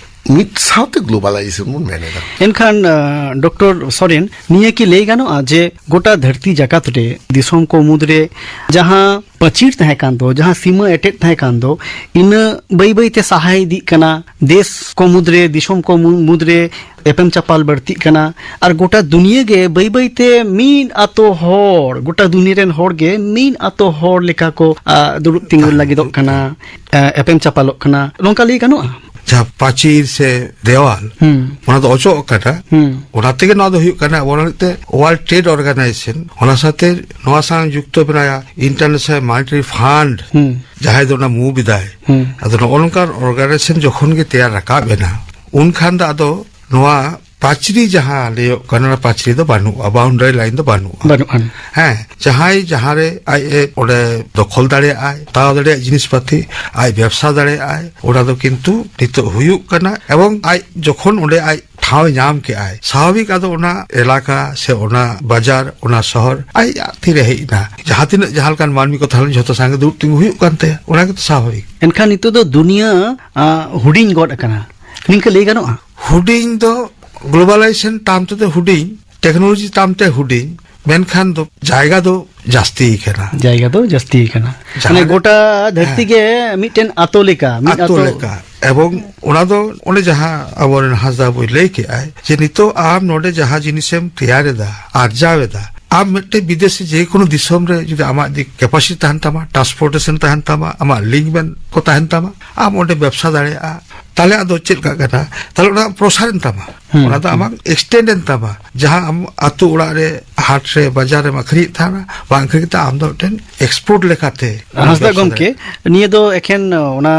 ᱢᱤᱫ ᱥᱟᱶᱛᱮ ᱜᱞᱳᱵᱟᱞᱟᱭᱡᱮᱥᱚᱱ ᱵᱚᱱ ᱢᱮᱱ ᱮᱫᱟ᱾ ᱮᱱᱠᱷᱟᱱ, ᱟᱸ, ᱰᱚᱠᱴᱚᱨ ᱥᱚᱨᱮᱱ, ᱱᱤᱭᱟᱹ ᱠᱤ ᱞᱟᱹᱭ ᱜᱟᱱᱚᱜᱼᱟ ᱡᱮ ᱜᱚᱴᱟ ᱫᱷᱟᱹᱨᱛᱤ ᱡᱟᱠᱟᱛ ᱨᱮ ᱫᱤᱥᱚᱢ ᱠᱚ ᱢᱩᱫᱽᱨᱮ ᱡᱟᱦᱟᱸ ᱯᱟᱹᱪᱤᱨ ᱛᱟᱦᱮᱸ ᱠᱟᱱ ᱫᱚ, ᱡᱟᱦᱟᱸ ᱥᱤᱢᱟᱹ ᱮᱴᱮᱫ ᱛᱟᱦᱮᱸ ᱠᱟᱱ ᱫᱚ, ᱤᱱᱟᱹ ᱵᱟᱹᱭ ᱵᱟᱹᱭ ᱛᱮ ᱥᱟᱦᱟ ᱤᱫᱤᱜ ᱠᱟᱱᱟ? ᱫᱮᱥ ᱠᱚ ᱢᱩᱫᱽᱨᱮ, ᱫᱤᱥᱚᱢ ᱠᱚ ᱢᱩ-, ᱢᱩᱫᱽᱨᱮ ᱮᱯᱮᱢ ᱪᱟᱯᱟᱞ ᱵᱟᱹᱲᱛᱤᱜ ᱠᱟᱱᱟ, ᱟᱨ ᱜᱚᱴᱟ ᱫᱩᱱᱤᱭᱟᱹ ᱜᱮ ᱵᱟᱹᱭ ᱵᱟᱹᱭ ᱛᱮ ᱢᱤᱫ ᱟᱛᱳ ᱦᱚᱲ, ᱜᱚᱴᱟ ᱫᱩᱱᱤᱭᱟᱹ ᱨᱮᱱ ᱦᱚᱲ ᱜᱮ ᱢᱤᱫ ᱟᱛᱳ ᱦᱚᱲ ᱞᱮᱠᱟ ᱠᱚ, ᱟ, ᱫᱩᱲᱩᱵ ᱛᱤᱸᱜᱩ ᱞᱟᱹᱜᱤᱫᱚᱜ ᱠᱟᱱᱟ, ᱟ, ᱮᱯᱮᱢ ᱪᱟᱯᱟᱞᱚᱜ ᱠᱟᱱᱟ, ᱱᱚᱝᱠᱟ ᱞᱟᱹᱭ ᱜᱟᱱᱚᱜᱼᱟ? ᱡᱟᱦᱟᱸ ᱯᱟᱹᱪᱤᱨ ᱥᱮ ᱫᱮᱣᱟᱞ, ᱦᱩᱸ᱾ ᱚᱱᱟ ᱫᱚ ᱚᱪᱚᱜ ᱠᱟᱱᱟ᱾ ᱦᱩᱸ᱾ ᱚᱱᱟ ᱛᱮᱜᱮ ᱱᱚᱣᱟ ᱫᱚ ᱦᱩᱭᱩᱜ ᱠᱟᱱᱟ᱾ ᱚᱱᱟ ᱞᱟᱹᱜᱤᱫ ᱛᱮ ᱳᱣᱟᱨᱞᱰ ᱴᱨᱮᱰ ᱚᱨᱜᱟᱱᱟᱭᱡᱮᱥᱚᱱ, ᱚᱱᱟ ᱥᱟᱶᱛᱮ ᱱᱚᱣᱟ ᱥᱟᱶ ᱡᱩᱠᱛᱚ ᱢᱮᱱᱟᱭᱟ ᱤᱱᱴᱟᱨᱱᱮᱥᱱᱟᱞ ᱢᱚᱱᱤᱴᱟᱨᱤ ᱯᱷᱟᱱᱰ, ᱦᱩᱸ᱾ ᱡᱟᱦᱟᱸᱭ ᱫᱚ ᱚᱱᱟ ᱢᱩᱵᱷ ᱮᱫᱟᱭ᱾ ᱦᱩᱸ᱾ ᱟᱫᱚ ᱱᱚᱜᱼᱚ ᱱᱚᱝᱠᱟᱱ ᱚᱨᱜᱟᱱᱟᱭᱡᱮᱥᱚᱱ ᱡᱚᱠᱷᱚᱱ ᱜᱮ ᱛᱮᱭᱟᱨ ᱨᱟᱠᱟᱵ ᱮᱱᱟ, ᱩᱱᱠᱷᱟᱱ ᱫᱚ ᱟᱫᱚ ᱱᱚᱣᱟ ᱯᱟᱹᱪᱨᱤ ᱡᱟᱦᱟᱸ ᱞᱟᱹᱭᱚᱜ ᱠᱟᱱᱟ, ᱚᱱᱟ ᱯᱟᱹᱪᱨᱤ ᱫᱚ ᱵᱟᱹᱱᱩᱜᱼᱟ, ᱵᱟᱣᱩᱱᱰᱟᱨᱤ ᱞᱟᱭᱤᱱ ᱫᱚ ᱵᱟᱹᱱᱩᱜᱼᱟ᱾ ᱵᱟᱹᱱᱩᱜᱼᱟ᱾ ᱦᱮᱸ, ᱡᱟᱦᱟᱸᱭ ᱡᱟᱦᱟᱸᱨᱮ ᱟᱡ ᱮ ᱚᱸᱰᱮ ᱫᱚᱠᱷᱚᱞ ᱫᱟᱲᱮᱭᱟᱜᱼᱟᱭ, ᱦᱟᱛᱟᱣ ᱫᱟᱲᱮᱭᱟᱜ ᱡᱤᱱᱤᱥ ᱯᱟᱹᱛᱤ, ᱟᱡ ᱵᱮᱵᱽᱥᱟ ᱫᱟᱲᱮᱭᱟᱜᱼᱟᱭ, ᱚᱱᱟ ᱫᱚ ᱠᱤᱱᱛᱩ ᱱᱤᱛᱚᱜ ᱦᱩᱭᱩᱜ ᱠᱟᱱᱟ᱾ ᱮᱵᱚᱝ ᱟᱡ ᱡᱚᱠᱷᱚᱱ ᱚᱸᱰᱮ ᱟᱡ ᱴᱷᱟᱶ ᱧᱟᱢ ᱠᱮᱜᱼᱟᱭ, ᱥᱟᱵᱷᱟᱵᱤᱠ ᱟᱫᱚ ᱚᱱᱟ ᱮᱞᱟᱠᱟ ᱥᱮ ᱚᱱᱟ ᱵᱟᱡᱟᱨ, ᱚᱱᱟ ᱥᱚᱦᱚᱨ ᱟᱡ ᱟᱡ ᱛᱤᱨᱮ ᱦᱮᱡ ᱮᱱᱟ᱾ ᱡᱟᱦᱟᱸ ᱛᱤᱱᱟᱹᱜ ᱡᱟᱦᱟᱸ ᱞᱮᱠᱟᱱ ᱢᱟᱹᱱᱢᱤ ᱠᱚ ᱛᱟᱦᱮᱸ ᱞᱮᱱ, ᱡᱷᱚᱛᱚ ᱥᱟᱝᱜᱮ ᱫᱩᱲᱩᱵ ᱛᱤᱸᱜᱩ ᱦᱩᱭᱩᱜ ᱠᱟᱱ ᱛᱟᱭᱟ, ᱚᱱᱟ ᱜᱮᱛᱚ ᱥᱟᱵᱷᱟᱵᱤᱠ᱾ ᱮᱱᱠᱷᱟᱱ ᱱᱤᱛᱚᱜ ᱫᱚ ᱫᱩᱱᱤᱭᱟᱹ, ᱟ, ᱦᱩᱰᱤᱧ ᱜᱚᱫ ᱟᱠᱟᱱᱟ, ᱱᱤᱝᱠᱟᱹ ᱞᱟᱹᱭ ᱜᱟᱱᱚᱜᱼᱟ? ᱦᱩᱰᱤᱧ ᱫᱚ globalization ᱴᱟᱨᱢ ᱛᱮᱫᱚ ᱦᱩᱰᱤᱧ, ᱴᱮᱠᱱᱳᱞᱚᱡᱤ ᱴᱟᱨᱢ ᱛᱮ ᱦᱩᱰᱤᱧ, ᱢᱮᱱᱠᱷᱟᱱ ᱫᱚ ᱡᱟᱭᱜᱟ ᱫᱚ ᱡᱟᱹᱥᱛᱤ ᱠᱟᱱᱟ᱾ ᱡᱟᱭᱜᱟ ᱫᱚ ᱡᱟᱹᱥᱛᱤ ᱠᱟᱱᱟ᱾ ᱡᱟᱦᱟᱸ ᱢᱟᱱᱮ ᱨᱮ ᱜᱚᱴᱟ ᱫᱷᱟᱹᱨᱛᱤ ᱦᱮᱸ᱾ ᱜᱮ ᱢᱤᱫᱴᱮᱱ ᱟᱛᱳ ᱞᱮᱠᱟ, ᱢᱤᱫ ᱟᱛᱳ ᱟᱛᱳ᱾ ᱞᱮᱠᱟ᱾ ᱮᱵᱚᱝ ᱚᱱᱟ ᱫᱚ ᱚᱱᱮ ᱡᱟᱦᱟᱸ ᱟᱵᱚᱨᱮᱱ ᱦᱟᱸᱥᱫᱟ ᱵᱚᱭ ᱞᱟᱹᱭ ᱠᱮᱜᱼᱟᱭ ᱡᱮ ᱱᱤᱛᱚᱜ ᱟᱢ ᱱᱚᱰᱮ ᱡᱟᱦᱟᱸ ᱡᱤᱱᱤᱥᱮᱢ ᱛᱮᱭᱟᱨ ᱮᱫᱟ, ᱟᱨᱡᱟᱣ ᱮᱫᱟ, ᱟᱢ ᱢᱤᱫᱴᱮᱱ ᱵᱤᱫᱮᱥᱤ ᱡᱮᱠᱳᱱᱳ ᱫᱤᱥᱚᱢ ᱨᱮ ᱡᱩᱫᱤ ᱟᱢᱟᱜ ᱡᱩᱫᱤ capacity ᱛᱟᱦᱮᱱ ᱛᱟᱢᱟ, transportation ᱛᱟᱦᱮᱱ ᱛᱟᱢᱟ, ᱟᱢᱟᱜ link man ᱠᱚ ᱛᱟᱦᱮᱱ ᱛᱟᱢᱟ, ᱟᱢ ᱚᱸᱰᱮ ᱵᱮᱵᱽᱥᱟ ᱫᱟᱲᱮᱭᱟᱜᱼᱟ᱾ ᱛᱟᱦᱞᱮ ᱟᱫᱚ ᱪᱮᱫ ᱞᱮᱠᱟᱜ ᱠᱟᱱᱟ? ᱛᱟᱦᱞᱮ ᱚᱱᱟ ᱯᱨᱚᱥᱟᱨ ᱮᱱ ᱛᱟᱢᱟ, ᱦᱩᱸ, ᱚᱱᱟ ᱫᱚ ᱦᱩᱸ᱾ ᱟᱢᱟᱜ extend ᱮᱱ ᱛᱟᱢᱟ᱾ ᱡᱟᱦᱟᱸ ᱟᱢ ᱟᱛᱳ ᱚᱲᱟᱜ ᱨᱮ, ᱦᱟᱴ ᱨᱮ, ᱵᱟᱡᱟᱨ ᱨᱮᱢ ᱟᱹᱠᱷᱨᱤᱧᱮᱫ ᱛᱟᱦᱮᱱᱟ, ᱵᱟᱝ ᱟᱹᱠᱷᱨᱤᱧ ᱠᱟᱛᱮ ᱟᱢ ᱫᱚ ᱢᱤᱫᱴᱮᱱ export ᱞᱮᱠᱟᱛᱮ ᱦᱟᱸᱥᱫᱟ ᱵᱮᱵᱽᱥᱟ ᱜᱚᱢᱠᱮ, ᱫᱟᱲᱮᱭᱟᱜᱼᱟ᱾ ᱱᱤᱭᱟᱹ ᱫᱚ ᱮᱠᱷᱮᱱ ᱚᱱᱟ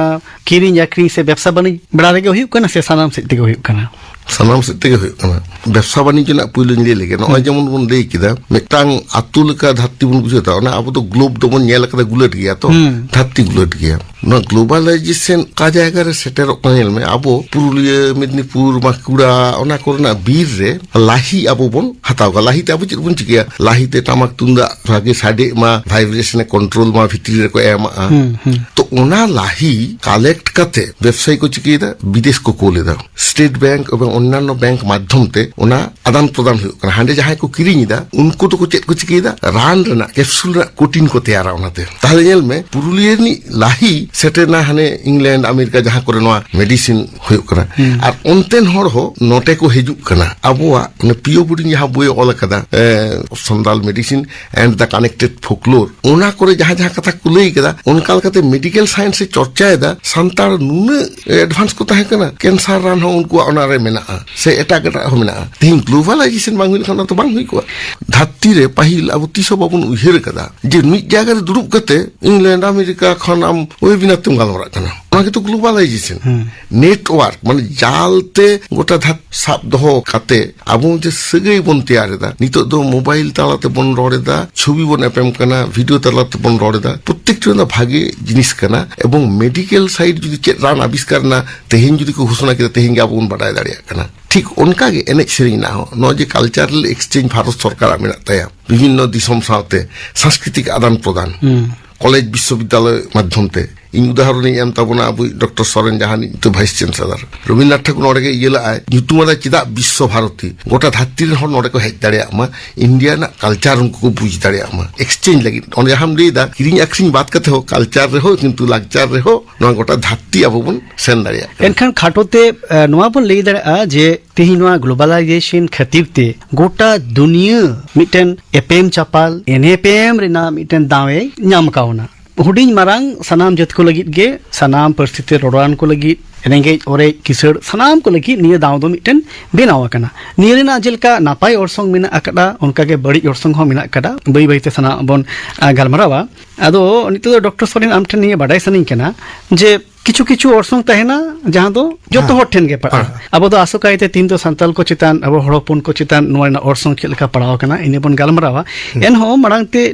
ᱠᱤᱨᱤᱧ ᱟᱹᱠᱷᱨᱤᱧ ᱥᱮ ᱵᱮᱵᱽᱥᱟ ᱵᱟᱹᱱᱤᱡᱽ ᱵᱮᱲᱟ ᱨᱮᱜᱮ ᱦᱩᱭᱩᱜ ᱠᱟᱱᱟ ᱥᱮ ᱥᱟᱱᱟᱢ ᱥᱮᱫ ᱛᱮᱜᱮ ᱦᱩᱭᱩᱜ ᱠᱟᱱᱟ? ᱥᱟᱱᱟᱢ ᱥᱮᱫ ᱛᱮᱜᱮ ᱦᱩᱭᱩᱜ ᱠᱟᱱᱟ᱾ ᱵᱮᱵᱽᱥᱟ ᱵᱟᱱᱤᱡᱽᱡᱚ ᱨᱮᱱᱟᱜ ᱯᱩᱭᱞᱩᱧ ᱞᱟᱹᱭ ᱞᱮᱜᱮ᱾ ᱱᱚᱜᱼᱚᱭ ᱦᱩᱸ᱾ ᱡᱮᱢᱚᱱ ᱵᱚᱱ ᱞᱟᱹᱭ ᱠᱮᱫᱟ, ᱢᱤᱫᱴᱟᱝ ᱟᱛᱳ ᱞᱮᱠᱟ ᱫᱷᱟᱹᱨᱛᱤ ᱵᱚᱱ ᱵᱩᱡᱷᱟᱹᱣ ᱮᱫᱟ, ᱚᱱᱟ ᱟᱵᱚ ᱫᱚ ᱜᱞᱳᱵᱽ ᱫᱚᱵᱚᱱ ᱧᱮᱞ ᱟᱠᱟᱫᱟ, ᱜᱩᱞᱟᱹᱴ ᱜᱮᱭᱟ ᱛᱚ, ᱦᱩᱸ᱾ ᱫᱷᱟᱹᱨᱛᱤ ᱜᱩᱞᱟᱹᱴ ᱜᱮᱭᱟ᱾ ᱱᱚᱣᱟ globalization ᱚᱠᱟ ᱡᱟᱭᱜᱟ ᱨᱮ ᱥᱮᱴᱮᱨᱚᱜ ᱠᱟᱱᱟ, ᱧᱮᱞ ᱢᱮ, ᱟᱵᱚ ᱯᱩᱨᱩᱞᱤᱭᱟᱹ, ᱢᱮᱫᱽᱱᱤᱯᱩᱨ, ᱵᱟᱸᱠᱩᱲᱟ, ᱚᱱᱟ ᱠᱚᱨᱮᱱᱟᱜ ᱵᱤᱨ ᱨᱮ ᱞᱟᱦᱤ ᱟᱵᱚ ᱵᱚᱱ ᱦᱟᱛᱟᱣ ᱠᱟᱜᱼᱟ᱾ ᱞᱟᱦᱤ ᱛᱮ ᱟᱵᱚ ᱪᱮᱫ ᱵᱚᱱ ᱪᱤᱠᱟᱹᱭᱟ? ᱞᱟᱦᱤ ᱛᱮ ᱴᱟᱢᱟᱠ ᱛᱩᱢᱫᱟᱜ ᱵᱷᱟᱜᱮ ᱥᱟᱰᱮᱜ ᱢᱟ, vibration ᱮ control ᱢᱟ, ᱵᱷᱤᱛᱨᱤ ᱨᱮᱠᱚ ᱮᱢᱟᱜᱼᱟ᱾ ᱦᱩᱸ, ᱦᱩᱸ᱾ ᱛᱚ ᱚᱱᱟ ᱞᱟᱦᱤ collect ᱠᱟᱛᱮ ᱵᱮᱵᱽᱥᱟᱭᱤ ᱠᱚ ᱪᱤᱠᱟᱹᱭᱮᱫᱟ? ᱵᱤᱫᱮᱥ ᱠᱚ ᱠᱳᱞ ᱮᱫᱟ᱾ ᱥᱴᱮᱴ ᱵᱮᱝᱠ ᱮᱵᱚᱝ ᱚᱱᱱᱟᱱᱱᱚ ᱵᱮᱝᱠ ᱢᱟᱫᱽᱫᱷᱚᱢ ᱛᱮ ᱚᱱᱟ ᱟᱫᱟᱱ ᱯᱨᱚᱫᱟᱱ ᱦᱩᱭᱩᱜ ᱠᱟᱱᱟ᱾ ᱦᱟᱸᱰᱮ ᱡᱟᱦᱟᱸᱭ ᱠᱚ ᱠᱤᱨᱤᱧ ᱮᱫᱟ, ᱩᱱᱠᱩ ᱫᱚᱠᱚ ᱪᱮᱫ ᱠᱚ ᱪᱤᱠᱟᱹᱭᱮᱫᱟ? ᱨᱟᱱ ᱨᱮᱱᱟᱜ, ᱠᱮᱯᱥᱩᱞ ᱨᱮᱱᱟᱜ ᱠᱳᱴᱤᱱ ᱠᱚ ᱛᱮᱭᱟᱨᱟ ᱚᱱᱟᱛᱮ᱾ ᱛᱟᱦᱞᱮ ᱧᱮᱞ ᱢᱮ, ᱯᱩᱨᱩᱞᱤᱭᱟᱹ ᱨᱤᱱᱤᱡ ᱞᱟᱦᱤ ᱥᱮᱴᱮᱨᱱᱟ ᱦᱟᱱᱮ ᱤᱝᱞᱮᱱᱰ, ᱟᱢᱮᱨᱤᱠᱟ, ᱡᱟᱦᱟᱸ ᱠᱚᱨᱮ ᱱᱚᱣᱟ ᱢᱮᱰᱤᱥᱤᱱ ᱦᱩᱭᱩᱜ ᱠᱟᱱᱟ᱾ ᱦᱩᱸ᱾ ᱟᱨ ᱚᱱᱛᱮᱱ ᱦᱚᱲ ᱦᱚᱸ ᱱᱚᱛᱮ ᱠᱚ ᱦᱤᱡᱩᱜ ᱠᱟᱱᱟ᱾ ᱟᱵᱚᱣᱟᱜ ᱚᱱᱮ ᱯᱤᱭᱳ ᱵᱳᱨᱰᱤᱝ ᱡᱟᱦᱟᱸ ᱵᱳᱭᱮ ᱚᱞ ᱟᱠᱟᱫᱟ, ᱮ, ᱥᱚᱱᱫᱟᱞ Medicine and the Connected Folklore, ᱚᱱᱟ ᱠᱚᱨᱮ ᱡᱟᱦᱟᱸ ᱡᱟᱦᱟᱸ ᱠᱟᱛᱷᱟ ᱠᱚ ᱞᱟᱹᱭ ᱠᱟᱫᱟ, ᱚᱱᱠᱟ ᱞᱮᱠᱟᱛᱮ ᱢᱮᱰᱤᱠᱮᱞ ᱥᱟᱭᱮᱱᱥ ᱮ ᱪᱚᱨᱪᱟᱭᱮᱫᱟ᱾ ᱥᱟᱱᱛᱟᱲ ᱱᱩᱱᱟᱹᱜ ᱮᱰᱵᱷᱟᱱᱥ ᱠᱚ ᱛᱟᱦᱮᱸ ᱠᱟᱱᱟ, ᱠᱮᱱᱥᱟᱨ ᱨᱟᱱ ᱦᱚᱸ ᱩᱱᱠᱩᱣᱟᱜ ᱚᱱᱟᱨᱮ ᱢᱮᱱᱟᱜᱼᱟ, ᱥᱮ ᱮᱴᱟᱜ ᱮᱴᱟᱜ ᱦᱚᱸ ᱢᱮᱱᱟᱜᱼᱟ᱾ ᱛᱮᱦᱮᱧ globalization ᱵᱟᱝ ᱦᱩᱭ ᱞᱮᱠᱷᱟᱱ ᱚᱱᱟ ᱫᱚ ᱵᱟᱝ ᱦᱩᱭ ᱠᱚᱜᱼᱟ᱾ ᱫᱷᱟᱹᱨᱛᱤ ᱨᱮ ᱯᱟᱹᱦᱤᱞ ᱟᱵᱚ ᱛᱤᱥ ᱦᱚᱸ ᱵᱟᱵᱚᱱ ᱩᱭᱦᱟᱹᱨ ᱟᱠᱟᱫᱟ ᱡᱮ ᱢᱤᱫ ᱡᱟᱭᱜᱟ ᱨᱮ ᱫᱩᱲᱩᱵ ᱠᱟᱛᱮ ᱤᱝᱞᱮᱱᱰ, ᱟᱢᱮᱨᱤᱠᱟ ᱠᱷᱚᱱ ᱟᱢ webinar ᱛᱮᱢ ᱜᱟᱞᱢᱟᱨᱟᱜ ᱠᱟᱱᱟ᱾ ᱚᱱᱟ ᱜᱮᱛᱚ globalization᱾ ᱦᱩᱸ᱾ Network, ᱢᱟᱱᱮ ᱡᱟᱞ ᱛᱮ ᱜᱚᱴᱟ ᱫᱷᱟᱹᱨᱛᱤ ᱥᱟᱵ ᱫᱚᱦᱚ ᱠᱟᱛᱮ ᱟᱵᱚ ᱡᱮ ᱥᱟᱹᱜᱟᱹᱭ ᱵᱚᱱ ᱛᱮᱭᱟᱨ ᱮᱫᱟ, ᱱᱤᱛᱚᱜ ᱫᱚ ᱢᱳᱵᱟᱭᱤᱞ ᱛᱟᱞᱟ ᱛᱮᱵᱚᱱ ᱨᱚᱲ ᱮᱫᱟ, ᱪᱷᱚᱵᱤ ᱵᱚᱱ ᱮᱯᱮᱢ ᱠᱟᱱᱟ, ᱵᱷᱤᱰᱤᱭᱳ ᱛᱟᱞᱟ ᱛᱮᱵᱚᱱ ᱨᱚᱲ ᱮᱫᱟ, ᱯᱨᱚᱛᱮᱠᱴᱤ ᱚᱱᱟ ᱵᱷᱟᱜᱮ ᱡᱤᱱᱤᱥ ᱠᱟᱱᱟ᱾ ᱮᱵᱚᱝ ᱢᱮᱰᱤᱠᱮᱞ ᱥᱟᱭᱤᱰ ᱡᱩᱫᱤ ᱪᱮᱫ ᱨᱟᱱ ᱟᱵᱤᱥᱠᱟᱨ ᱮᱱᱟ, ᱛᱮᱦᱮᱧ ᱡᱩᱫᱤ ᱠᱚ ᱜᱷᱳᱥᱚᱱᱟ ᱠᱮᱫᱟ, ᱛᱮᱦᱮᱧ ᱜᱮ ᱟᱵᱚ ᱵᱚᱱ ᱵᱟᱰᱟᱭ ᱫᱟᱲᱮᱭᱟᱜ ᱠᱟᱱᱟ᱾ ᱠᱟᱱᱟ᱾ ᱴᱷᱤᱠ ᱚᱱᱠᱟ ᱜᱮ ᱮᱱᱮᱡ ᱥᱮᱨᱮᱧ ᱨᱮᱱᱟᱜ ᱦᱚᱸ, ᱱᱚᱜᱼᱚᱭ ᱡᱮ ᱠᱟᱞᱪᱟᱨᱟᱞ ᱮᱠᱥᱪᱮᱧᱡᱽ ᱵᱷᱟᱨᱚᱛ ᱥᱚᱨᱠᱟᱨᱟᱜ ᱢᱮᱱᱟᱜ ᱛᱟᱭᱟ, ᱵᱤᱵᱷᱤᱱᱱᱚ ᱫᱤᱥᱚᱢ ᱥᱟᱶᱛᱮ ᱥᱟᱝᱥᱠᱨᱤᱛᱤᱠ ᱟᱫᱟᱱ ᱯᱨᱚᱫᱟᱱ, ᱦᱩᱸ᱾ ᱠᱚᱞᱮᱡᱽ ᱵᱤᱥᱥᱚᱵᱤᱫᱽᱫᱟᱞᱚᱭ ᱢᱟᱫᱽᱫᱷᱚᱢ ᱛᱮ᱾ ᱤᱧ ᱩᱫᱟᱦᱚᱨᱚᱱᱤᱧ ᱮᱢ ᱛᱟᱵᱚᱱᱟ ᱟᱵᱚᱭᱤᱡ ᱰᱚᱠᱴᱚᱨ ᱥᱚᱨᱮᱱ, ᱡᱟᱦᱟᱸ ᱱᱤᱛ ᱵᱷᱟᱭᱤᱥ ᱪᱟᱱᱥᱮᱞᱚᱨ᱾ ᱨᱚᱵᱤᱱᱫᱨᱚᱱᱟᱛᱷ ᱴᱷᱟᱠᱩᱨ ᱱᱚᱰᱮ ᱜᱮ ᱤᱭᱟᱹ ᱞᱟᱜᱼᱟᱭ, ᱧᱩᱛᱩᱢ ᱟᱫᱟᱭ ᱪᱮᱫᱟᱜ ᱵᱤᱥᱥᱚ ᱵᱷᱟᱨᱚᱛᱤ, ᱜᱚᱴᱟ ᱫᱷᱟᱹᱨᱛᱤ ᱨᱮᱱ ᱦᱚᱲ ᱱᱚᱰᱮ ᱠᱚ ᱦᱮᱡ ᱫᱟᱲᱮᱭᱟᱜ ᱢᱟ, ᱤᱱᱰᱤᱭᱟ ᱨᱮᱱᱟᱜ ᱠᱟᱞᱪᱟᱨ ᱩᱱᱠᱩ ᱠᱚ ᱵᱩᱡᱽ ᱫᱟᱲᱮᱭᱟᱜ ᱢᱟ, ᱮᱠᱥᱪᱮᱧᱡᱽ ᱞᱟᱹᱜᱤᱫ᱾ ᱚᱸᱰᱮ ᱡᱟᱦᱟᱸᱢ ᱞᱟᱹᱭ ᱮᱫᱟ, ᱠᱤᱨᱤᱧ ᱟᱹᱠᱷᱨᱤᱧ ᱵᱟᱫ ᱠᱟᱛᱮ ᱦᱚᱸ ᱠᱟᱞᱪᱟᱨ ᱨᱮᱦᱚᱸ, ᱠᱤᱱᱛᱩ ᱞᱟᱠᱪᱟᱨ ᱨᱮᱦᱚᱸ ᱱᱚᱣᱟ ᱜᱚᱴᱟ ᱫᱷᱟᱹᱨᱛᱤ ᱟᱵᱚ ᱵᱚᱱ ᱥᱮᱱ ᱫᱟᱲᱮᱭᱟᱜ ᱠᱟᱱᱟ᱾ ᱮᱱᱠᱷᱟᱱ ᱠᱷᱟᱴᱚ ᱛᱮ, ᱮ, ᱱᱚᱣᱟ ᱵᱚᱱ ᱞᱟᱹᱭ ᱫᱟᱲᱮᱭᱟᱜᱼᱟ ᱡᱮ ᱛᱮᱦᱮᱧ ᱱᱚᱣᱟ ᱜᱞᱳᱵᱟᱞᱟᱭᱡᱮᱥᱚᱱ ᱠᱷᱟᱹᱛᱤᱨ ᱛᱮ ᱜᱚᱴᱟ ᱫᱩᱱᱤᱭᱟᱹ ᱢᱤᱫᱴᱮᱱ ᱮᱯᱮᱢ ᱪᱟᱯᱟᱞ, ᱮᱱᱮᱯᱮᱢ ᱨᱮᱱᱟᱜ ᱢᱤᱫᱴᱮᱱ ᱫᱟᱣ ᱮ ᱧᱟᱢ ᱠᱟᱣᱱᱟ᱾ ᱦᱩᱰᱤᱧ ᱢᱟᱨᱟᱝ ᱥᱟᱱᱟᱢ ᱡᱟᱹᱛ ᱠᱚ ᱞᱟᱹᱜᱤᱫ ᱜᱮ, ᱥᱟᱱᱟᱢ ᱯᱟᱹᱨᱥᱤ ᱛᱮ ᱨᱚᱲᱟᱱ ᱠᱚ ᱞᱟᱹᱜᱤᱫ, ᱨᱮᱸᱜᱮᱡ ᱚᱨᱮᱡ ᱠᱤᱥᱟᱹᱲ ᱥᱟᱱᱟᱢ ᱠᱚ ᱞᱟᱹᱜᱤᱫ ᱱᱤᱭᱟᱹ ᱫᱟᱣ ᱫᱚ ᱢᱤᱫᱴᱮᱱ ᱵᱮᱱᱟᱣ ᱟᱠᱟᱱᱟ᱾ ᱱᱤᱭᱟᱹ ᱨᱮᱱᱟᱜ ᱡᱮᱞᱮᱠᱟ ᱱᱟᱯᱟᱭ ᱚᱨᱥᱚᱝ ᱢᱮᱱᱟᱜ ᱟᱠᱟᱫᱟ, ᱚᱱᱠᱟᱜᱮ ᱵᱟᱹᱲᱤᱡ ᱚᱨᱥᱚᱝ ᱦᱚᱸ ᱢᱮᱱᱟᱜ ᱟᱠᱟᱫᱟ᱾ ᱵᱟᱹᱭ ᱵᱟᱹᱭᱛᱮ ᱥᱟᱱᱟᱢ ᱵᱚᱱ, ᱟ, ᱜᱟᱞᱢᱟᱨᱟᱣᱟ᱾ ᱟᱫᱚ ᱱᱤᱛᱚᱜ ᱫᱚ ᱰᱚᱠᱴᱚᱨ ᱥᱚᱨᱮᱱ, ᱟᱢ ᱴᱷᱮᱱ ᱱᱤᱭᱟᱹ ᱵᱟᱰᱟᱭ ᱥᱟᱱᱟᱧ ᱠᱟᱱᱟ ᱡᱮ ᱠᱤᱪᱷᱩ ᱠᱤᱪᱷᱩ ᱚᱨᱥᱚᱝ ᱛᱟᱦᱮᱱᱟ ᱡᱟᱦᱟᱸ ᱫᱚ ᱡᱚᱛᱚ ᱦᱮᱸ᱾ ᱦᱚᱲ ᱴᱷᱮᱱ ᱜᱮ ᱯᱟᱲᱟᱜᱼᱟ᱾ ᱦᱮᱸ᱾ ᱟᱵᱚ ᱫᱚ ᱟᱥᱚᱠᱟᱭᱛᱮ ᱛᱤᱦᱤᱧ ᱫᱚ ᱥᱟᱱᱛᱟᱲ ᱠᱚ ᱪᱮᱛᱟᱱ, ᱟᱵᱚ ᱦᱚᱲ ᱦᱚᱯᱚᱱ ᱠᱚ ᱪᱮᱛᱟᱱ ᱱᱚᱣᱟ ᱨᱮᱱᱟᱜ ᱚᱨᱥᱚᱝ ᱪᱮᱫ ᱞᱮᱠᱟ ᱯᱟᱲᱟᱣ ᱟᱠᱟᱱᱟ, ᱤᱱᱟᱹ ᱵᱚᱱ ᱜᱟᱞᱢᱟᱨᱟᱣᱟ᱾ ᱦᱩᱸ᱾ ᱮᱱᱦᱚᱸ ᱢᱟᱲᱟᱝ ᱛᱮ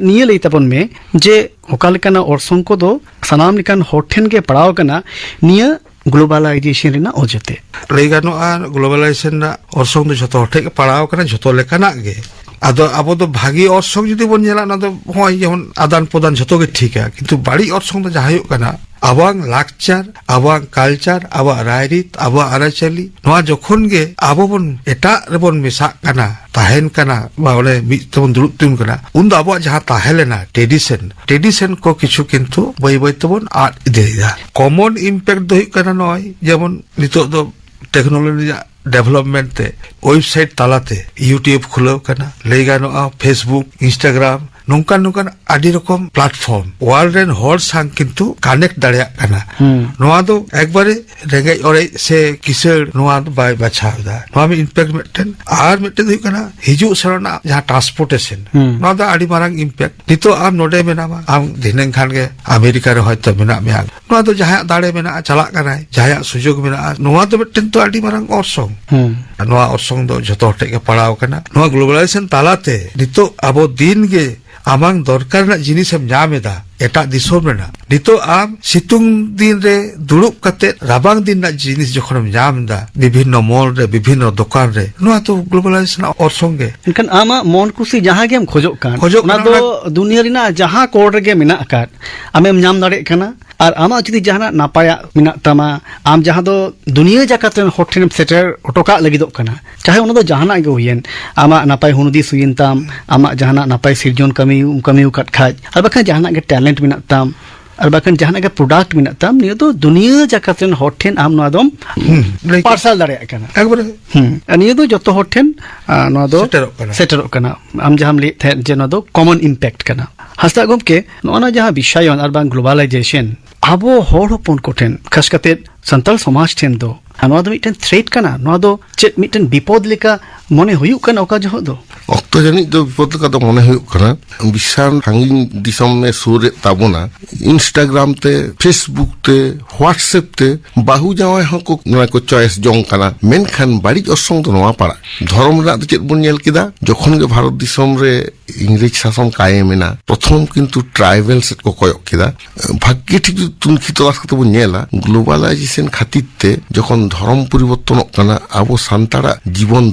ᱱᱤᱭᱟᱹ ᱞᱟᱹᱭ ᱛᱟᱵᱚᱱ ᱢᱮ ᱡᱮ ᱚᱠᱟ ᱞᱮᱠᱟᱱᱟᱜ ᱚᱨᱥᱚᱝ ᱠᱚᱫᱚ ᱥᱟᱱᱟᱢ ᱞᱮᱠᱟᱱ ᱦᱚᱲ ᱴᱷᱮᱱ ᱜᱮ ᱯᱟᱲᱟᱣ ᱟᱠᱟᱱᱟ ᱱᱤᱭᱟᱹ ᱜᱞᱳᱵᱟᱞᱟᱭᱡᱮᱥᱚᱱ ᱨᱮᱱᱟᱜ ᱚᱡᱮᱛᱮ? ᱞᱟᱹᱭ ᱜᱟᱱᱚᱜᱼᱟ, ᱜᱞᱳᱵᱟᱞᱟᱭᱡᱮᱥᱚᱱ ᱨᱮᱱᱟᱜ ᱚᱨᱥᱚᱝ ᱫᱚ ᱡᱷᱚᱛᱚ ᱦᱚᱲ ᱴᱷᱮᱱ ᱜᱮ ᱯᱟᱲᱟᱣ ᱟᱠᱟᱱᱟ, ᱡᱷᱚᱛᱚ ᱞᱮᱠᱟᱱᱟᱜ ᱜᱮ᱾ ᱟᱫᱚ ᱟᱵᱚ ᱫᱚ ᱵᱷᱟᱹᱜᱤ ᱚᱨᱥᱚᱝ ᱡᱩᱫᱤ ᱵᱚᱱ ᱧᱮᱞᱟ, ᱚᱱᱟ ᱫᱚ ᱱᱚᱜᱼᱚᱭ ᱡᱮᱢᱚᱱ ᱟᱫᱟᱱ ᱯᱨᱚᱫᱟᱱ ᱡᱷᱚᱛᱚ ᱜᱮ ᱴᱷᱤᱠᱟ, ᱠᱤᱱᱛᱩ ᱵᱟᱹᱲᱤᱡ ᱚᱨᱥᱚᱝ ᱫᱚ ᱡᱟᱦᱟᱸ ᱦᱩᱭᱩᱜ ᱠᱟᱱᱟ, ᱟᱵᱚᱣᱟᱜ ᱞᱟᱠᱪᱟᱨ, ᱟᱵᱚᱣᱟᱜ ᱨᱟᱭᱨᱤᱛ, ᱟᱵᱚᱣᱟᱜ ᱟᱹᱨᱤᱪᱟᱹᱞᱤ, ᱱᱚᱣᱟ ᱡᱚᱠᱷᱚᱱ ᱜᱮ ᱟᱵᱚ ᱵᱚᱱ ᱮᱴᱟᱜ ᱨᱮᱵᱚᱱ ᱢᱮᱥᱟᱜ ᱠᱟᱱᱟ, ᱛᱟᱦᱮᱱ ᱠᱟᱱᱟ, ᱵᱟ ᱚᱸᱰᱮ ᱢᱤᱫ ᱛᱮᱵᱚᱱ ᱫᱩᱲᱩᱵ ᱛᱤᱸᱜᱩᱱ ᱠᱟᱱᱟ, ᱩᱱᱫᱚ ᱟᱵᱚᱣᱟᱜ ᱡᱟᱦᱟᱸ ᱛᱟᱦᱮᱸ ᱞᱮᱱᱟ ᱴᱨᱮᱰᱤᱥᱚᱱ, ᱴᱨᱮᱰᱤᱥᱚᱱ ᱠᱚ ᱠᱤᱪᱷᱩ ᱠᱤᱱᱛᱩ ᱵᱟᱹᱭ ᱵᱟᱹᱭ ᱛᱮᱵᱚᱱ ᱟᱫ ᱤᱫᱤᱭᱮᱫᱟ᱾ ᱠᱚᱢᱚᱱ ᱤᱢᱯᱮᱠᱴ ᱫᱚ ᱦᱩᱭᱩᱜ ᱠᱟᱱᱟ ᱱᱚᱜᱼᱚᱭ ᱡᱮᱢᱚᱱ ᱱᱤᱛᱚᱜ ᱫᱚ ᱴᱮᱠᱱᱳᱞᱚᱡᱤ ᱨᱮᱭᱟᱜ ᱰᱮᱵᱷᱞᱚᱯᱢᱮᱱᱴ ᱛᱮ ᱳᱭᱮᱵᱥᱟᱭᱤᱴ ᱛᱟᱞᱟᱛᱮ YouTube ᱠᱷᱩᱞᱟᱹᱣ ᱠᱟᱱᱟ, ᱞᱟᱹᱭ ᱜᱟᱱᱚᱜᱼᱟ Facebook, Instagram, ᱱᱚᱝᱠᱟᱱ ᱱᱚᱝᱠᱟᱱ ᱟᱹᱰᱤ ᱨᱚᱠᱚᱢ ᱯᱞᱟᱴᱯᱷᱚᱨᱢ ᱣᱟᱨᱞᱰ ᱨᱮᱱ ᱦᱚᱲ ᱥᱟᱶ ᱠᱤᱱᱛᱩ ᱠᱟᱱᱮᱠᱴ ᱫᱟᱲᱮᱭᱟᱜ ᱠᱟᱱᱟ᱾ ᱦᱩᱸ᱾ ᱱᱚᱣᱟ ᱫᱚ ᱮᱠᱵᱟᱨᱮ ᱨᱮᱸᱜᱮᱡ ᱚᱨᱮᱡ ᱥᱮ ᱠᱤᱥᱟᱹᱲ ᱱᱚᱣᱟ ᱫᱚ ᱵᱟᱭ ᱵᱟᱪᱷᱟᱣ ᱮᱫᱟ᱾ ᱱᱚᱣᱟ ᱢᱤᱫ ᱤᱢᱯᱮᱠᱴ ᱢᱤᱫᱴᱮᱱ᱾ ᱟᱨ ᱢᱤᱫᱴᱮᱱ ᱫᱚ ᱦᱩᱭᱩᱜ ᱠᱟᱱᱟ ᱦᱤᱡᱩᱜ ᱥᱮᱱᱚᱜ ᱨᱮᱱᱟᱜ ᱡᱟᱦᱟᱸ ᱴᱨᱟᱱᱥᱯᱳᱨᱴᱮᱥᱚᱱ, ᱦᱩᱸ᱾ ᱱᱚᱣᱟ ᱫᱚ ᱟᱹᱰᱤ ᱢᱟᱨᱟᱝ ᱤᱢᱯᱮᱠᱴ᱾ ᱱᱤᱛᱚᱜ ᱟᱢ ᱱᱚᱰᱮ ᱢᱮᱱᱟᱢᱟ, ᱟᱢ ᱫᱷᱤᱱᱟᱹᱝ ᱠᱷᱟᱱ ᱜᱮ ᱟᱢᱮᱨᱤᱠᱟ ᱨᱮ ᱦᱚᱭᱛᱚ ᱢᱮᱱᱟᱜ ᱢᱮᱭᱟ, ᱱᱚᱣᱟ ᱫᱚ ᱡᱟᱦᱟᱸᱭᱟᱜ ᱫᱟᱲᱮ ᱢᱮᱱᱟᱜᱼᱟ, ᱪᱟᱞᱟᱜ ᱠᱟᱱᱟᱭ, ᱡᱟᱦᱟᱸᱭᱟᱜ ᱥᱩᱡᱳᱜᱽ ᱢᱮᱱᱟᱜᱼᱟ, ᱱᱚᱣᱟ ᱫᱚ ᱢᱤᱫᱴᱮᱱ ᱛᱚ ᱟᱹᱰᱤ ᱢᱟᱨᱟᱝ ᱚᱨᱥᱚᱝ᱾ ᱦᱩᱸ᱾ ᱱᱚᱣᱟ ᱚᱨᱥᱚᱝ ᱫᱚ ᱡᱷᱚᱛᱚ ᱦᱚᱲ ᱴᱷᱮᱱ ᱜᱮ ᱯᱟᱲᱟᱣ ᱟᱠᱟᱱᱟ᱾ ᱱᱚᱣᱟ globalization ᱛᱟᱞᱟᱛᱮ ᱱᱤᱛᱚᱜ ᱟᱵᱚ ᱫᱤᱱ ᱜᱮ ᱟᱢᱟᱝ ᱫᱚᱨᱠᱟᱨ ᱨᱮᱱᱟᱜ ᱡᱤᱱᱤᱥ ᱮᱢ ᱧᱟᱢ ᱮᱫᱟ ᱮᱴᱟᱜ ᱫᱤᱥᱚᱢ ᱨᱮᱱᱟᱜ᱾ ᱱᱤᱛᱚᱜ ᱟᱢ ᱥᱤᱛᱩᱝ ᱫᱤᱱ ᱨᱮ ᱫᱩᱲᱩᱵ ᱠᱟᱛᱮ ᱨᱟᱵᱟᱝ ᱫᱤᱱ ᱨᱮᱱᱟᱜ ᱡᱤᱱᱤᱥ ᱡᱚᱠᱷᱚᱱᱮᱢ ᱧᱟᱢ ᱮᱫᱟ ᱵᱤᱵᱷᱤᱱᱱᱚ ᱢᱚᱞ ᱨᱮ, ᱵᱤᱵᱷᱤᱱᱱᱚ ᱫᱚᱠᱟᱱ ᱨᱮ, ᱱᱚᱣᱟ ᱛᱚ globalization ᱨᱮᱱᱟᱜ ᱚᱨᱥᱚᱝ ᱜᱮ᱾ ᱮᱱᱠᱷᱟᱱ ᱟᱢᱟᱜ ᱢᱚᱱ ᱠᱩᱥᱤ ᱡᱟᱦᱟᱸ ᱜᱮᱢ ᱠᱷᱚᱡᱚᱜ ᱠᱟᱱ, ᱠᱷᱚᱡᱚᱜ ᱚᱱᱟ ᱠᱟᱱᱟ, ᱫᱚ ᱚᱱᱟ ᱫᱩᱱᱤᱭᱟᱹ ᱨᱮᱱᱟᱜ ᱡᱟᱦᱟᱸ ᱠᱚᱬ ᱨᱮᱜᱮ ᱢᱮᱱᱟᱜ ᱟᱠᱟᱫ, ᱟᱢᱮᱢ ᱧᱟᱢ ᱫᱟᱲᱮᱭᱟᱜ ᱠᱟᱱᱟ᱾ ᱟᱨ ᱟᱢᱟᱜ ᱡᱩᱫᱤ ᱡᱟᱦᱟᱱᱟᱜ ᱱᱟᱯᱟᱭᱟᱜ ᱢᱮᱱᱟᱜ ᱛᱟᱢᱟ, ᱟᱢ ᱡᱟᱦᱟᱸ ᱫᱚ ᱫᱩᱱᱤᱭᱟᱹ ᱡᱟᱠᱟᱛ ᱨᱮᱱ ᱦᱚᱲ ᱴᱷᱮᱱᱮᱢ ᱥᱮᱴᱮᱨ ᱦᱚᱴᱚ ᱠᱟᱜ ᱞᱟᱹᱜᱤᱫᱚᱜ ᱠᱟᱱᱟ, ᱪᱟᱦᱮ ᱚᱱᱟ ᱫᱚ ᱡᱟᱦᱟᱱᱟᱜ ᱜᱮ ᱦᱩᱭᱮᱱ, ᱟᱢᱟᱜ ᱱᱟᱯᱟᱭ ᱦᱩᱱᱩᱫᱤᱥ ᱦᱩᱭᱮᱱ ᱛᱟᱢ, ᱟᱢᱟᱜ ᱡᱟᱦᱟᱱᱟᱜ ᱱᱟᱯᱟᱭ ᱥᱤᱨᱡᱚᱱ ᱠᱟᱹᱢᱤ ᱠᱟᱹᱢᱤ ᱟᱠᱟᱫ ᱠᱷᱟᱡ, ᱟᱨ ᱵᱟᱠᱷᱟᱱ ᱡᱟᱦᱟᱱᱟᱜ ᱜᱮ ᱴᱮᱞᱮᱱᱴ ᱢᱮᱱᱟᱜ ᱛᱟᱢ, ᱟᱨ ᱵᱟᱠᱷᱟᱱ ᱡᱟᱦᱟᱱᱟᱜ ᱜᱮ ᱯᱨᱚᱰᱟᱠᱴ ᱢᱮᱱᱟᱜ ᱛᱟᱢ, ᱱᱤᱭᱟᱹ ᱫᱚ ᱫᱩᱱᱤᱭᱟᱹ ᱡᱟᱠᱟᱛ ᱨᱮᱱ ᱦᱚᱲ ᱴᱷᱮᱱ ᱟᱢ ᱱᱚᱣᱟ ᱫᱚᱢ ᱦᱩᱸ, ᱞᱟᱹᱭ ᱠᱮᱫ᱾ ᱯᱟᱨᱥᱟᱞ ᱫᱟᱲᱮᱭᱟᱜ ᱠᱟᱱᱟ᱾ ᱮᱠᱵᱟᱨᱮ᱾ ᱦᱩᱸ, ᱟᱨ ᱱᱤᱭᱟᱹ ᱫᱚ ᱡᱚᱛᱚ ᱦᱚᱲ ᱴᱷᱮᱱ, ᱟᱨ, ᱱᱚᱣᱟ ᱫᱚ ᱥᱮᱴᱮᱨᱚᱜ ᱠᱟᱱᱟ᱾ ᱥᱮᱴᱮᱨᱚᱜ ᱠᱟᱱᱟ᱾ ᱟᱢ ᱡᱟᱦᱟᱸᱢ ᱞᱟᱹᱭᱮᱫ ᱛᱟᱦᱮᱸᱫ ᱡᱮ ᱱᱚᱣᱟ ᱫᱚ ᱠᱚᱢᱚᱱ ᱤᱢᱯᱮᱠᱴ ᱠᱟᱱᱟ᱾ ᱦᱟᱸᱥᱫᱟᱜ ᱜᱚᱢᱠᱮ, ᱱᱚᱜᱼᱚ ᱱᱟ ᱡᱟᱦᱟᱸ ᱵᱤᱥᱥᱟᱭᱚᱱ ᱟᱨ ᱵᱟᱝ ᱜᱞᱳᱵᱟᱞᱟᱭᱡᱮᱥᱚᱱ, ᱟᱵᱚ ᱦᱚᱲ ᱦᱚᱯᱚᱱ ᱠᱚᱴᱷᱮᱱ, ᱠᱷᱟᱥ ᱠᱟᱛᱮ ᱥᱟᱱᱛᱟᱲ ᱥᱚᱢᱟᱡᱽ ᱴᱷᱮᱱ ᱫᱚ ᱱᱚᱣᱟ ᱫᱚ ᱢᱤᱫᱴᱮᱱ ᱛᱷᱨᱮᱴ ᱠᱟᱱᱟ? ᱱᱚᱣᱟ ᱫᱚ ᱪᱮᱫ ᱢᱤᱫᱴᱮᱱ ᱵᱤᱯᱚᱫ ᱞᱮᱠᱟ ᱢᱚᱱᱮ ᱦᱩᱭᱩᱜ ᱠᱟᱱᱟ ᱚᱠᱟ ᱡᱚᱦᱚᱜ ᱫᱚ? ᱚᱠᱛᱚ ᱡᱟᱹᱱᱤᱡ ᱫᱚ ᱵᱤᱯᱚᱫ ᱞᱮᱠᱟ ᱫᱚ ᱢᱚᱱᱮ ᱦᱩᱭᱩᱜ ᱠᱟᱱᱟ᱾ ᱵᱤᱥᱟᱞ ᱥᱟᱺᱜᱤᱧ ᱫᱤᱥᱚᱢ ᱮ ᱥᱩᱨ ᱮᱫ ᱛᱟᱵᱚᱱᱟ, ᱤᱱᱥᱴᱟᱜᱨᱟᱢ ᱛᱮ, ᱯᱷᱮᱥᱵᱩᱠ ᱛᱮ, ᱦᱳᱣᱟᱴᱥᱮᱯ ᱛᱮ ᱵᱟᱹᱦᱩ ᱡᱟᱶᱟᱭ ᱦᱚᱸᱠᱚ ᱱᱚᱣᱟ ᱠᱚ ᱪᱚᱭᱮᱥ ᱡᱚᱝ ᱠᱟᱱᱟ᱾ ᱢᱮᱱᱠᱷᱟᱱ ᱵᱟᱹᱲᱤᱡ ᱚᱨᱥᱚᱝ ᱫᱚ ᱱᱚᱣᱟ ᱯᱟᱲᱟᱜ, ᱫᱷᱚᱨᱚᱢ ᱨᱮᱱᱟᱜ ᱫᱚ ᱪᱮᱫ ᱵᱚᱱ ᱧᱮᱞ ᱠᱮᱫᱟ? ᱡᱚᱠᱷᱚᱱ ᱜᱮ ᱵᱷᱟᱨᱚᱛ ᱫᱤᱥᱚᱢ ᱨᱮ ᱤᱝᱨᱮᱡᱽ ᱥᱟᱥᱚᱱ ᱠᱟᱭᱮᱢ ᱮᱱᱟ, ᱯᱨᱚᱛᱷᱚᱢ ᱠᱤᱱᱛᱩ ᱴᱨᱟᱭᱵᱮᱞ ᱥᱮᱫ ᱠᱚ ᱠᱚᱭᱚᱜ ᱠᱮᱫᱟ᱾ ᱵᱷᱟᱜᱽᱜᱮ ᱴᱷᱤᱠ ᱡᱩᱫᱤ ᱛᱩᱱᱠᱷᱤ ᱛᱚᱞᱟᱥ ᱠᱟᱛᱮ ᱵᱚᱱ ᱧᱮᱞᱟ, ᱜᱞᱳᱵᱟᱞᱟᱭᱡᱮᱥᱚᱱ ᱠᱷᱟᱹᱛᱤᱨ ᱛᱮ ᱡᱚᱠᱷᱚᱱ ᱫᱷᱚᱨᱚᱢ ᱯᱚᱨᱤᱵᱚᱨᱛᱚᱱᱚᱜ ᱠᱟᱱᱟ, ᱟᱵᱚ ᱥᱟᱱᱛᱟᱲᱟᱜ ᱡᱤᱵᱚᱱ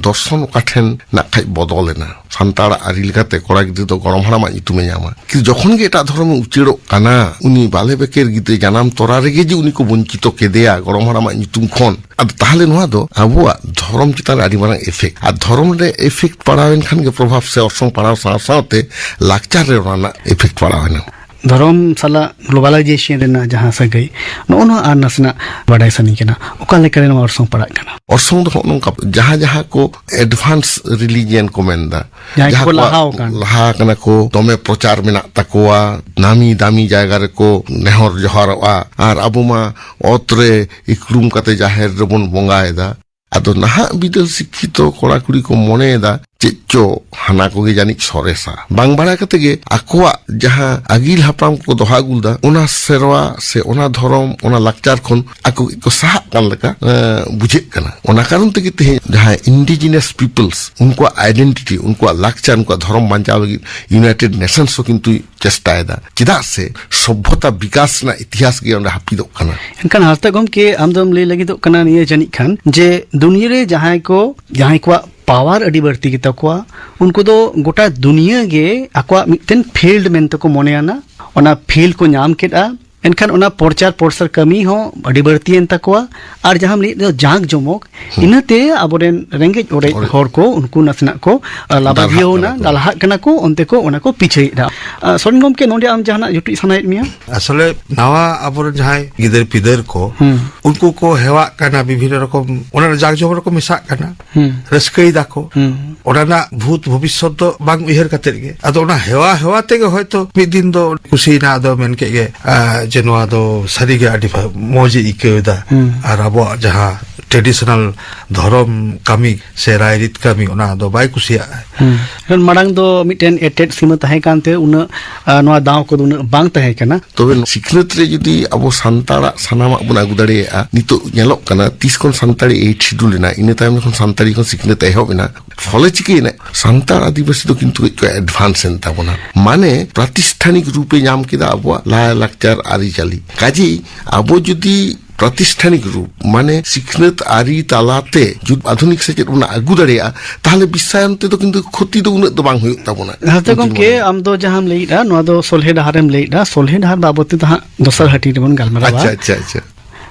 ᱫᱚᱨᱥᱚᱱ ᱚᱠᱟ ᱴᱷᱮᱱ ᱱᱟᱜ ᱠᱷᱟᱡ ᱵᱚᱫᱚᱞ ᱮᱱᱟ᱾ ᱥᱟᱱᱛᱟᱲᱟᱜ ᱟᱹᱨᱤ ᱞᱮᱠᱟᱛᱮ ᱠᱚᱲᱟ ᱜᱤᱫᱽᱨᱟᱹ ᱫᱚ ᱜᱚᱲᱚᱢ ᱦᱟᱲᱟᱢᱟᱜ ᱧᱩᱛᱩᱢᱮ ᱧᱟᱢᱟ, ᱠᱤᱱᱛᱩ ᱡᱚᱠᱷᱚᱱ ᱜᱮ ᱮᱴᱟᱜ ᱫᱷᱚᱨᱚᱢᱮ ᱩᱪᱟᱹᱲᱚᱜ ᱠᱟᱱᱟ, ᱩᱱᱤ ᱵᱟᱞᱮ ᱵᱮᱠᱮᱨ ᱜᱤᱫᱽᱨᱟᱹ ᱡᱟᱱᱟᱢ ᱛᱚᱨᱟ ᱨᱮᱜᱮ ᱡᱮ ᱩᱱᱤ ᱠᱚ ᱵᱚᱧᱪᱤᱛᱚ ᱠᱮᱫᱮᱭᱟ ᱜᱚᱲᱚᱢ ᱦᱟᱲᱟᱢᱟᱜ ᱧᱩᱛᱩᱢ ᱠᱷᱚᱱ, ᱟᱫᱚ ᱛᱟᱦᱚᱞᱮ ᱱᱚᱣᱟ ᱫᱚ ᱟᱵᱚᱣᱟᱜ ᱫᱷᱚᱨᱚᱢ ᱪᱮᱛᱟᱱ ᱨᱮ ᱟᱹᱰᱤ ᱢᱟᱨᱟᱝ ᱤᱯᱷᱮᱠᱴ᱾ ᱟᱨ ᱫᱷᱚᱨᱚᱢ ᱨᱮ ᱤᱯᱷᱮᱠᱴ ᱯᱟᱲᱟᱣ ᱮᱱ ᱠᱷᱟᱱ ᱜᱮ ᱯᱨᱚᱵᱷᱟᱵᱽ ᱥᱮ ᱚᱨᱥᱚᱝ ᱯᱟᱲᱟᱣ ᱥᱟᱶ ᱥᱟᱶᱛᱮ ᱞᱟᱠᱪᱟᱨ ᱨᱮ ᱚᱱᱟ ᱨᱮᱱᱟᱜ ᱤᱯᱷᱮᱠᱴ ᱯᱟᱲᱟᱣ ᱮᱱᱟ᱾ ᱫᱷᱚᱨᱚᱢ ᱥᱟᱞᱟᱜ ᱜᱞᱳᱵᱟᱞᱟᱭᱡᱮᱥᱚᱱ ᱨᱮᱱᱟᱜ ᱡᱟᱦᱟᱸ ᱥᱟᱹᱜᱟᱹᱭ, ᱱᱚᱜᱼᱚ ᱱᱚᱣᱟ ᱟᱨ ᱱᱟᱥᱮᱱᱟᱜ ᱵᱟᱰᱟᱭ ᱥᱟᱱᱟᱧ ᱠᱟᱱᱟ, ᱚᱠᱟ ᱞᱮᱠᱟᱨᱮ ᱱᱚᱣᱟ ᱚᱨᱥᱚᱝ ᱯᱟᱲᱟᱜ ᱠᱟᱱᱟ? ᱚᱨᱥᱚᱝ ᱫᱚ ᱱᱚᱜᱼᱚ ᱱᱚᱝᱠᱟ, ᱡᱟᱦᱟᱸ ᱡᱟᱦᱟᱸ ᱠᱚ ᱮᱰᱵᱷᱟᱱᱥ ᱨᱤᱞᱤᱡᱤᱭᱟᱱ ᱠᱚ ᱢᱮᱱᱫᱟ, ᱡᱟᱦᱟᱸᱭ ᱡᱟᱦᱟᱸ ᱠᱚᱠᱚ ᱠᱚᱣᱟᱜ ᱞᱟᱦᱟ ᱟᱠᱟᱱ᱾ ᱞᱟᱦᱟ ᱟᱠᱟᱱᱟ ᱠᱚ, ᱫᱚᱢᱮ ᱯᱨᱚᱪᱟᱨ ᱢᱮᱱᱟᱜ ᱛᱟᱠᱚᱣᱟ, ᱱᱟᱢᱤ ᱫᱟᱢᱤ ᱡᱟᱭᱜᱟ ᱨᱮᱠᱚ ᱱᱮᱦᱚᱨ ᱡᱚᱦᱟᱨᱚᱜᱼᱟ, ᱟᱨ ᱟᱵᱚ ᱢᱟ ᱚᱛ ᱨᱮ ᱤᱠᱲᱩᱢ ᱠᱟᱛᱮ ᱡᱟᱦᱮᱨ ᱨᱮᱵᱚᱱ ᱵᱚᱸᱜᱟᱭᱮᱫᱟ᱾ ᱟᱫᱚ ᱱᱟᱦᱟᱜ ᱵᱤᱫᱟᱹᱞ ᱥᱤᱠᱠᱷᱤᱛᱚ ᱠᱚᱲᱟ ᱠᱩᱲᱤ ᱠᱚ ᱢᱚᱱᱮᱭᱮᱫᱟ, ᱪᱮᱫ ᱪᱚ ᱦᱟᱱᱟ ᱠᱚᱜᱮ ᱡᱟᱹᱱᱤᱡ ᱥᱚᱨᱮᱥᱟ᱾ ᱵᱟᱝ ᱵᱟᱲᱟᱭ ᱠᱟᱛᱮ ᱜᱮ ᱟᱠᱚᱣᱟᱜ ᱡᱟᱦᱟᱸ ᱟᱹᱜᱤᱞ ᱦᱟᱯᱲᱟᱢ ᱠᱚᱠᱚ ᱫᱚᱦᱚ ᱟᱹᱜᱩ ᱞᱮᱫᱟ, ᱚᱱᱟ ᱥᱮᱨᱣᱟ ᱥᱮ ᱚᱱᱟ ᱫᱷᱚᱨᱚᱢ, ᱚᱱᱟ ᱞᱟᱠᱪᱟᱨ ᱠᱷᱚᱱ ᱟᱠᱚ ᱜᱮᱠᱚ ᱥᱟᱦᱟᱜ ᱠᱟᱱ ᱞᱮᱠᱟ, ᱮᱸ, ᱵᱩᱡᱷᱟᱹᱜ ᱠᱟᱱᱟ᱾ ᱚᱱᱟ ᱠᱟᱨᱚᱱ ᱛᱮᱜᱮ ᱛᱮᱦᱮᱧ ᱡᱟᱦᱟᱸ indigenous peoples, ᱩᱱᱠᱩᱣᱟᱜ identity, ᱩᱱᱠᱩᱣᱟᱜ ᱞᱟᱠᱪᱟᱨ, ᱩᱱᱠᱩᱣᱟᱜ ᱫᱷᱚᱨᱚᱢ ᱵᱟᱧᱪᱟᱣ ᱞᱟᱹᱜᱤᱫ United Nations ᱦᱚᱸ ᱠᱤᱱᱛᱩ ᱪᱮᱥᱴᱟᱭᱮᱫᱟ᱾ ᱪᱮᱫᱟᱜ ᱥᱮ ᱥᱚᱵᱷᱚᱛᱟ ᱵᱤᱠᱟᱥ ᱨᱮᱱᱟᱜ ᱤᱛᱤᱦᱟᱥ ᱜᱮ ᱚᱸᱰᱮ ᱦᱟᱹᱯᱤᱫᱚᱜ ᱠᱟᱱᱟ᱾ ᱮᱱᱠᱷᱟᱱ ᱦᱟᱸᱥᱫᱟ ᱜᱚᱢᱠᱮ, ᱟᱢ ᱫᱚᱢ ᱞᱟᱹᱭ ᱞᱟᱹᱜᱤᱫᱚᱜ ᱠᱟᱱᱟ ᱱᱤᱭᱟᱹ ᱡᱟᱹᱱᱤᱡ ᱠᱷᱟᱱ ᱡᱮ ᱫᱩᱱᱤᱭᱟᱹ ᱨᱮ ᱡᱟᱦᱟᱸᱭ ᱠᱚ, ᱡᱟᱦᱟᱸᱭ ᱠᱚᱣᱟᱜ ᱯᱟᱣᱟᱨ ᱟᱹᱰᱤ ᱵᱟᱹᱲᱛᱤ ᱜᱮᱛᱟ ᱠᱚᱣᱟ, ᱩᱱᱠᱩ ᱫᱚ ᱜᱚᱴᱟ ᱫᱩᱱᱤᱭᱟᱹ ᱜᱮ ᱟᱠᱚᱣᱟᱜ ᱢᱤᱫᱴᱮᱱ ᱯᱷᱤᱞᱰ ᱢᱮᱱᱛᱮ ᱠᱚ ᱢᱚᱱᱮᱭᱟᱱᱟ᱾ ᱚᱱᱟ ᱯᱷᱤᱞᱰ ᱠᱚ ᱧᱟᱢ ᱠᱮᱫᱼᱟ, ᱮᱱᱠᱷᱟᱱ ᱚᱱᱟ ᱯᱨᱚᱪᱟᱨ ᱯᱨᱚᱥᱟᱨ ᱠᱟᱹᱢᱤ ᱦᱚᱸ ᱟᱹᱰᱤ ᱵᱟᱹᱲᱛᱤᱭᱮᱱ ᱛᱟᱠᱚᱣᱟ᱾ ᱟᱨ ᱡᱟᱦᱟᱸᱢ ᱞᱟᱹᱭᱮᱫ ᱫᱚ ᱡᱟᱸᱠ ᱡᱚᱢᱚᱠ, ᱦᱩᱸ᱾ ᱤᱱᱟᱹᱛᱮ ᱟᱵᱚᱨᱮᱱ ᱨᱮᱸᱜᱮᱡ ᱚᱨᱮᱡ ᱚᱨᱮᱡ᱾ ᱦᱚᱲ ᱠᱚ ᱩᱱᱠᱩ ᱱᱟᱥᱮᱱᱟᱜ ᱠᱚ, ᱟ, ᱞᱟᱵᱟᱫᱷᱤᱭᱟᱹᱣ ᱫᱟᱞᱦᱟᱜ ᱮᱱᱟ, ᱠᱟᱱᱟ ᱠᱚ᱾ ᱫᱟᱞᱦᱟᱜ ᱠᱟᱱᱟ ᱠᱚ, ᱚᱱᱛᱮ ᱠᱚ ᱚᱱᱟ ᱠᱚ ᱯᱤᱪᱷᱟᱹᱭᱮᱫᱼᱟ᱾ ᱟ, ᱥᱚᱨᱮᱱ ᱜᱚᱢᱠᱮ, ᱱᱚᱰᱮ ᱟᱢ ᱡᱟᱦᱟᱱᱟᱜ ᱡᱩᱴᱤᱡ ᱥᱟᱱᱟᱭᱮᱫ ᱢᱮᱭᱟ? ᱟᱥᱚᱞᱮ ᱱᱟᱣᱟ ᱟᱵᱚᱨᱮᱱ ᱡᱟᱦᱟᱸᱭ ᱜᱤᱫᱟᱹᱨ ᱯᱤᱫᱟᱹᱨ ᱠᱚ, ᱦᱩᱸ᱾ ᱩᱱᱠᱩ ᱠᱚ ᱦᱮᱣᱟᱜ ᱠᱟᱱᱟ ᱵᱤᱵᱷᱤᱱᱱᱚ ᱨᱚᱠᱚᱢ, ᱚᱱᱟ ᱡᱟᱸᱠ ᱡᱚᱢᱚᱠ ᱨᱮᱠᱚ ᱢᱮᱥᱟᱜ ᱠᱟᱱᱟ᱾ ᱦᱩᱸ᱾ ᱨᱟᱹᱥᱠᱟᱹᱭ ᱫᱟᱠᱚ᱾ ᱦᱩᱸ᱾ ᱚᱱᱟ ᱨᱮᱱᱟᱜ ᱵᱷᱩᱛ ᱵᱷᱚᱵᱤᱥᱥᱚᱛ ᱫᱚ ᱵᱟᱝ ᱩᱭᱦᱟᱹᱨ ᱠᱟᱛᱮᱫ ᱜᱮ, ᱟᱫᱚ ᱚᱱᱟ ᱦᱮᱣᱟ ᱦᱮᱣᱟ ᱛᱮᱜᱮ ᱦᱚᱭᱛᱚ ᱢᱤᱫ ᱫᱤᱱ ᱫᱚ ᱠᱩᱥᱤᱭᱮᱱᱟ, ᱟᱫᱚ ᱢᱮᱱ ᱠᱮᱫ ᱜᱮ, ᱟ, ᱡᱮ ᱱᱚᱣᱟ ᱫᱚ ᱥᱟᱹᱨᱤᱜᱮ ᱟᱹᱰᱤ ᱵᱷᱟ-, ᱢᱚᱡᱽ ᱮ ᱟᱹᱭᱠᱟᱹᱣ ᱮᱫᱟ᱾ ᱦᱩᱸ᱾ ᱟᱨ ᱟᱵᱚᱣᱟᱜ ᱡᱟᱦᱟᱸ traditional ᱫᱷᱚᱨᱚᱢ ᱠᱟᱹᱢᱤ ᱥᱮ ᱨᱟᱭᱨᱤᱛ ᱠᱟᱹᱢᱤ, ᱚᱱᱟ ᱫᱚ ᱵᱟᱭ ᱠᱩᱥᱤᱭᱟᱜᱼᱟ᱾ ᱦᱩᱸ᱾ ᱠᱟᱨᱚᱱ ᱢᱟᱲᱟᱝ ᱫᱚ ᱢᱤᱫᱴᱮᱱ ᱮᱴᱮᱫ ᱥᱤᱢᱟᱹ ᱛᱟᱦᱮᱸ ᱠᱟᱱᱛᱮ ᱩᱱᱟᱹᱜ, ᱟ, ᱱᱚᱣᱟ ᱫᱟᱣ ᱠᱚᱫᱚ ᱩᱱᱟᱹᱜ ᱵᱟᱝ ᱛᱟᱦᱮᱸ ᱠᱟᱱᱟ᱾ ᱛᱚᱵᱮ ᱥᱤᱠᱷᱱᱟᱹᱛ ᱨᱮ ᱡᱩᱫᱤ ᱟᱵᱚ ᱥᱟᱱᱛᱟᱲᱟᱜ ᱥᱟᱱᱟᱢᱟᱜ ᱵᱚᱱ ᱟᱹᱜᱩ ᱫᱟᱲᱮᱭᱟᱜᱼᱟ, ᱱᱤᱛᱚᱜ ᱧᱮᱞᱚᱜ ᱠᱟᱱᱟ ᱛᱤᱥ ᱠᱷᱚᱱ ᱥᱟᱱᱛᱟᱲᱤ ᱮᱭᱤᱴ ᱥᱤᱰᱩᱞ ᱮᱱᱟ, ᱤᱱᱟᱹ ᱛᱟᱭᱚᱢ ᱡᱚᱠᱷᱚᱱ ᱥᱟᱱᱛᱟᱲᱤ ᱠᱷᱚᱱ ᱥᱤᱠᱷᱱᱟᱹᱛ ᱮᱦᱚᱵ ᱮᱱᱟ, ᱯᱷᱚᱞᱮ ᱪᱤᱠᱟᱹᱭᱮᱱᱟ? ᱥᱟᱱᱛᱟᱲ ᱟᱹᱫᱤᱵᱟᱹᱥᱤ ᱫᱚ ᱠᱤᱱᱛᱩ ᱠᱟᱹᱡ ᱠᱚ ᱮᱰᱵᱷᱟᱱᱥ ᱮᱱ ᱛᱟᱵᱚᱱᱟ, ᱢᱟᱱᱮ ᱯᱨᱟᱛᱤᱥᱴᱷᱟᱱᱤᱠ ᱨᱩᱯᱮ ᱧᱟᱢ ᱠᱮᱫᱟ ᱟᱵᱚᱣᱟᱜ ᱞᱟᱭ ᱞᱟᱠᱪᱟᱨ ᱟᱹᱨᱤᱪᱟᱹᱞᱤ᱾ ᱠᱟᱡᱮᱭ ᱟᱵᱚ ᱡᱩᱫᱤ ᱯᱨᱟᱛᱤᱥᱴᱷᱟᱱᱤᱠ ᱨᱩᱯ, ᱢᱟᱱᱮ ᱥᱤᱠᱷᱱᱟᱹᱛ ᱟᱹᱨᱤ ᱛᱟᱞᱟᱛᱮ ᱡᱩᱫᱤ ᱟᱫᱷᱩᱱᱤᱠ ᱥᱮᱪᱮᱫ ᱵᱚᱱ ᱟᱹᱜᱩ ᱫᱟᱲᱮᱭᱟᱜᱼᱟ, ᱛᱟᱦᱞᱮ ᱵᱤᱥᱥᱟᱭᱚᱱ ᱛᱮᱫᱚ ᱠᱤᱱᱛᱩ ᱠᱷᱚᱛᱤ ᱫᱚ ᱩᱱᱟᱹᱜ ᱫᱚ ᱵᱟᱝ ᱦᱩᱭᱩᱜ ᱛᱟᱵᱚᱱᱟ᱾ ᱦᱮᱸ ᱛᱚ ᱤᱧ ᱜᱚᱢᱠᱮ, ᱢᱚᱱᱮᱭᱟ᱾ ᱟᱢ ᱫᱚ ᱡᱟᱦᱟᱸᱢ ᱞᱟᱹᱭᱮᱫᱼᱟ, ᱱᱚᱣᱟ ᱫᱚ ᱥᱚᱞᱦᱮ ᱰᱟᱦᱟᱨᱮᱢ ᱞᱟᱹᱭᱮᱫᱼᱟ, ᱥᱚᱞᱦᱮ ᱰᱟᱦᱟᱨ ᱵᱟᱵᱚᱫ ᱛᱮᱫᱚ ᱦᱟᱸᱜ ᱫᱚᱥᱟᱨ ᱦᱟᱹᱴᱤᱧ ᱨᱮᱵᱚᱱ ᱜᱟᱞᱢᱟᱨᱟᱣᱟ᱾ ᱟᱪᱪᱷᱟ, ᱟᱪᱪᱷᱟ, ᱟᱪᱪᱷᱟ᱾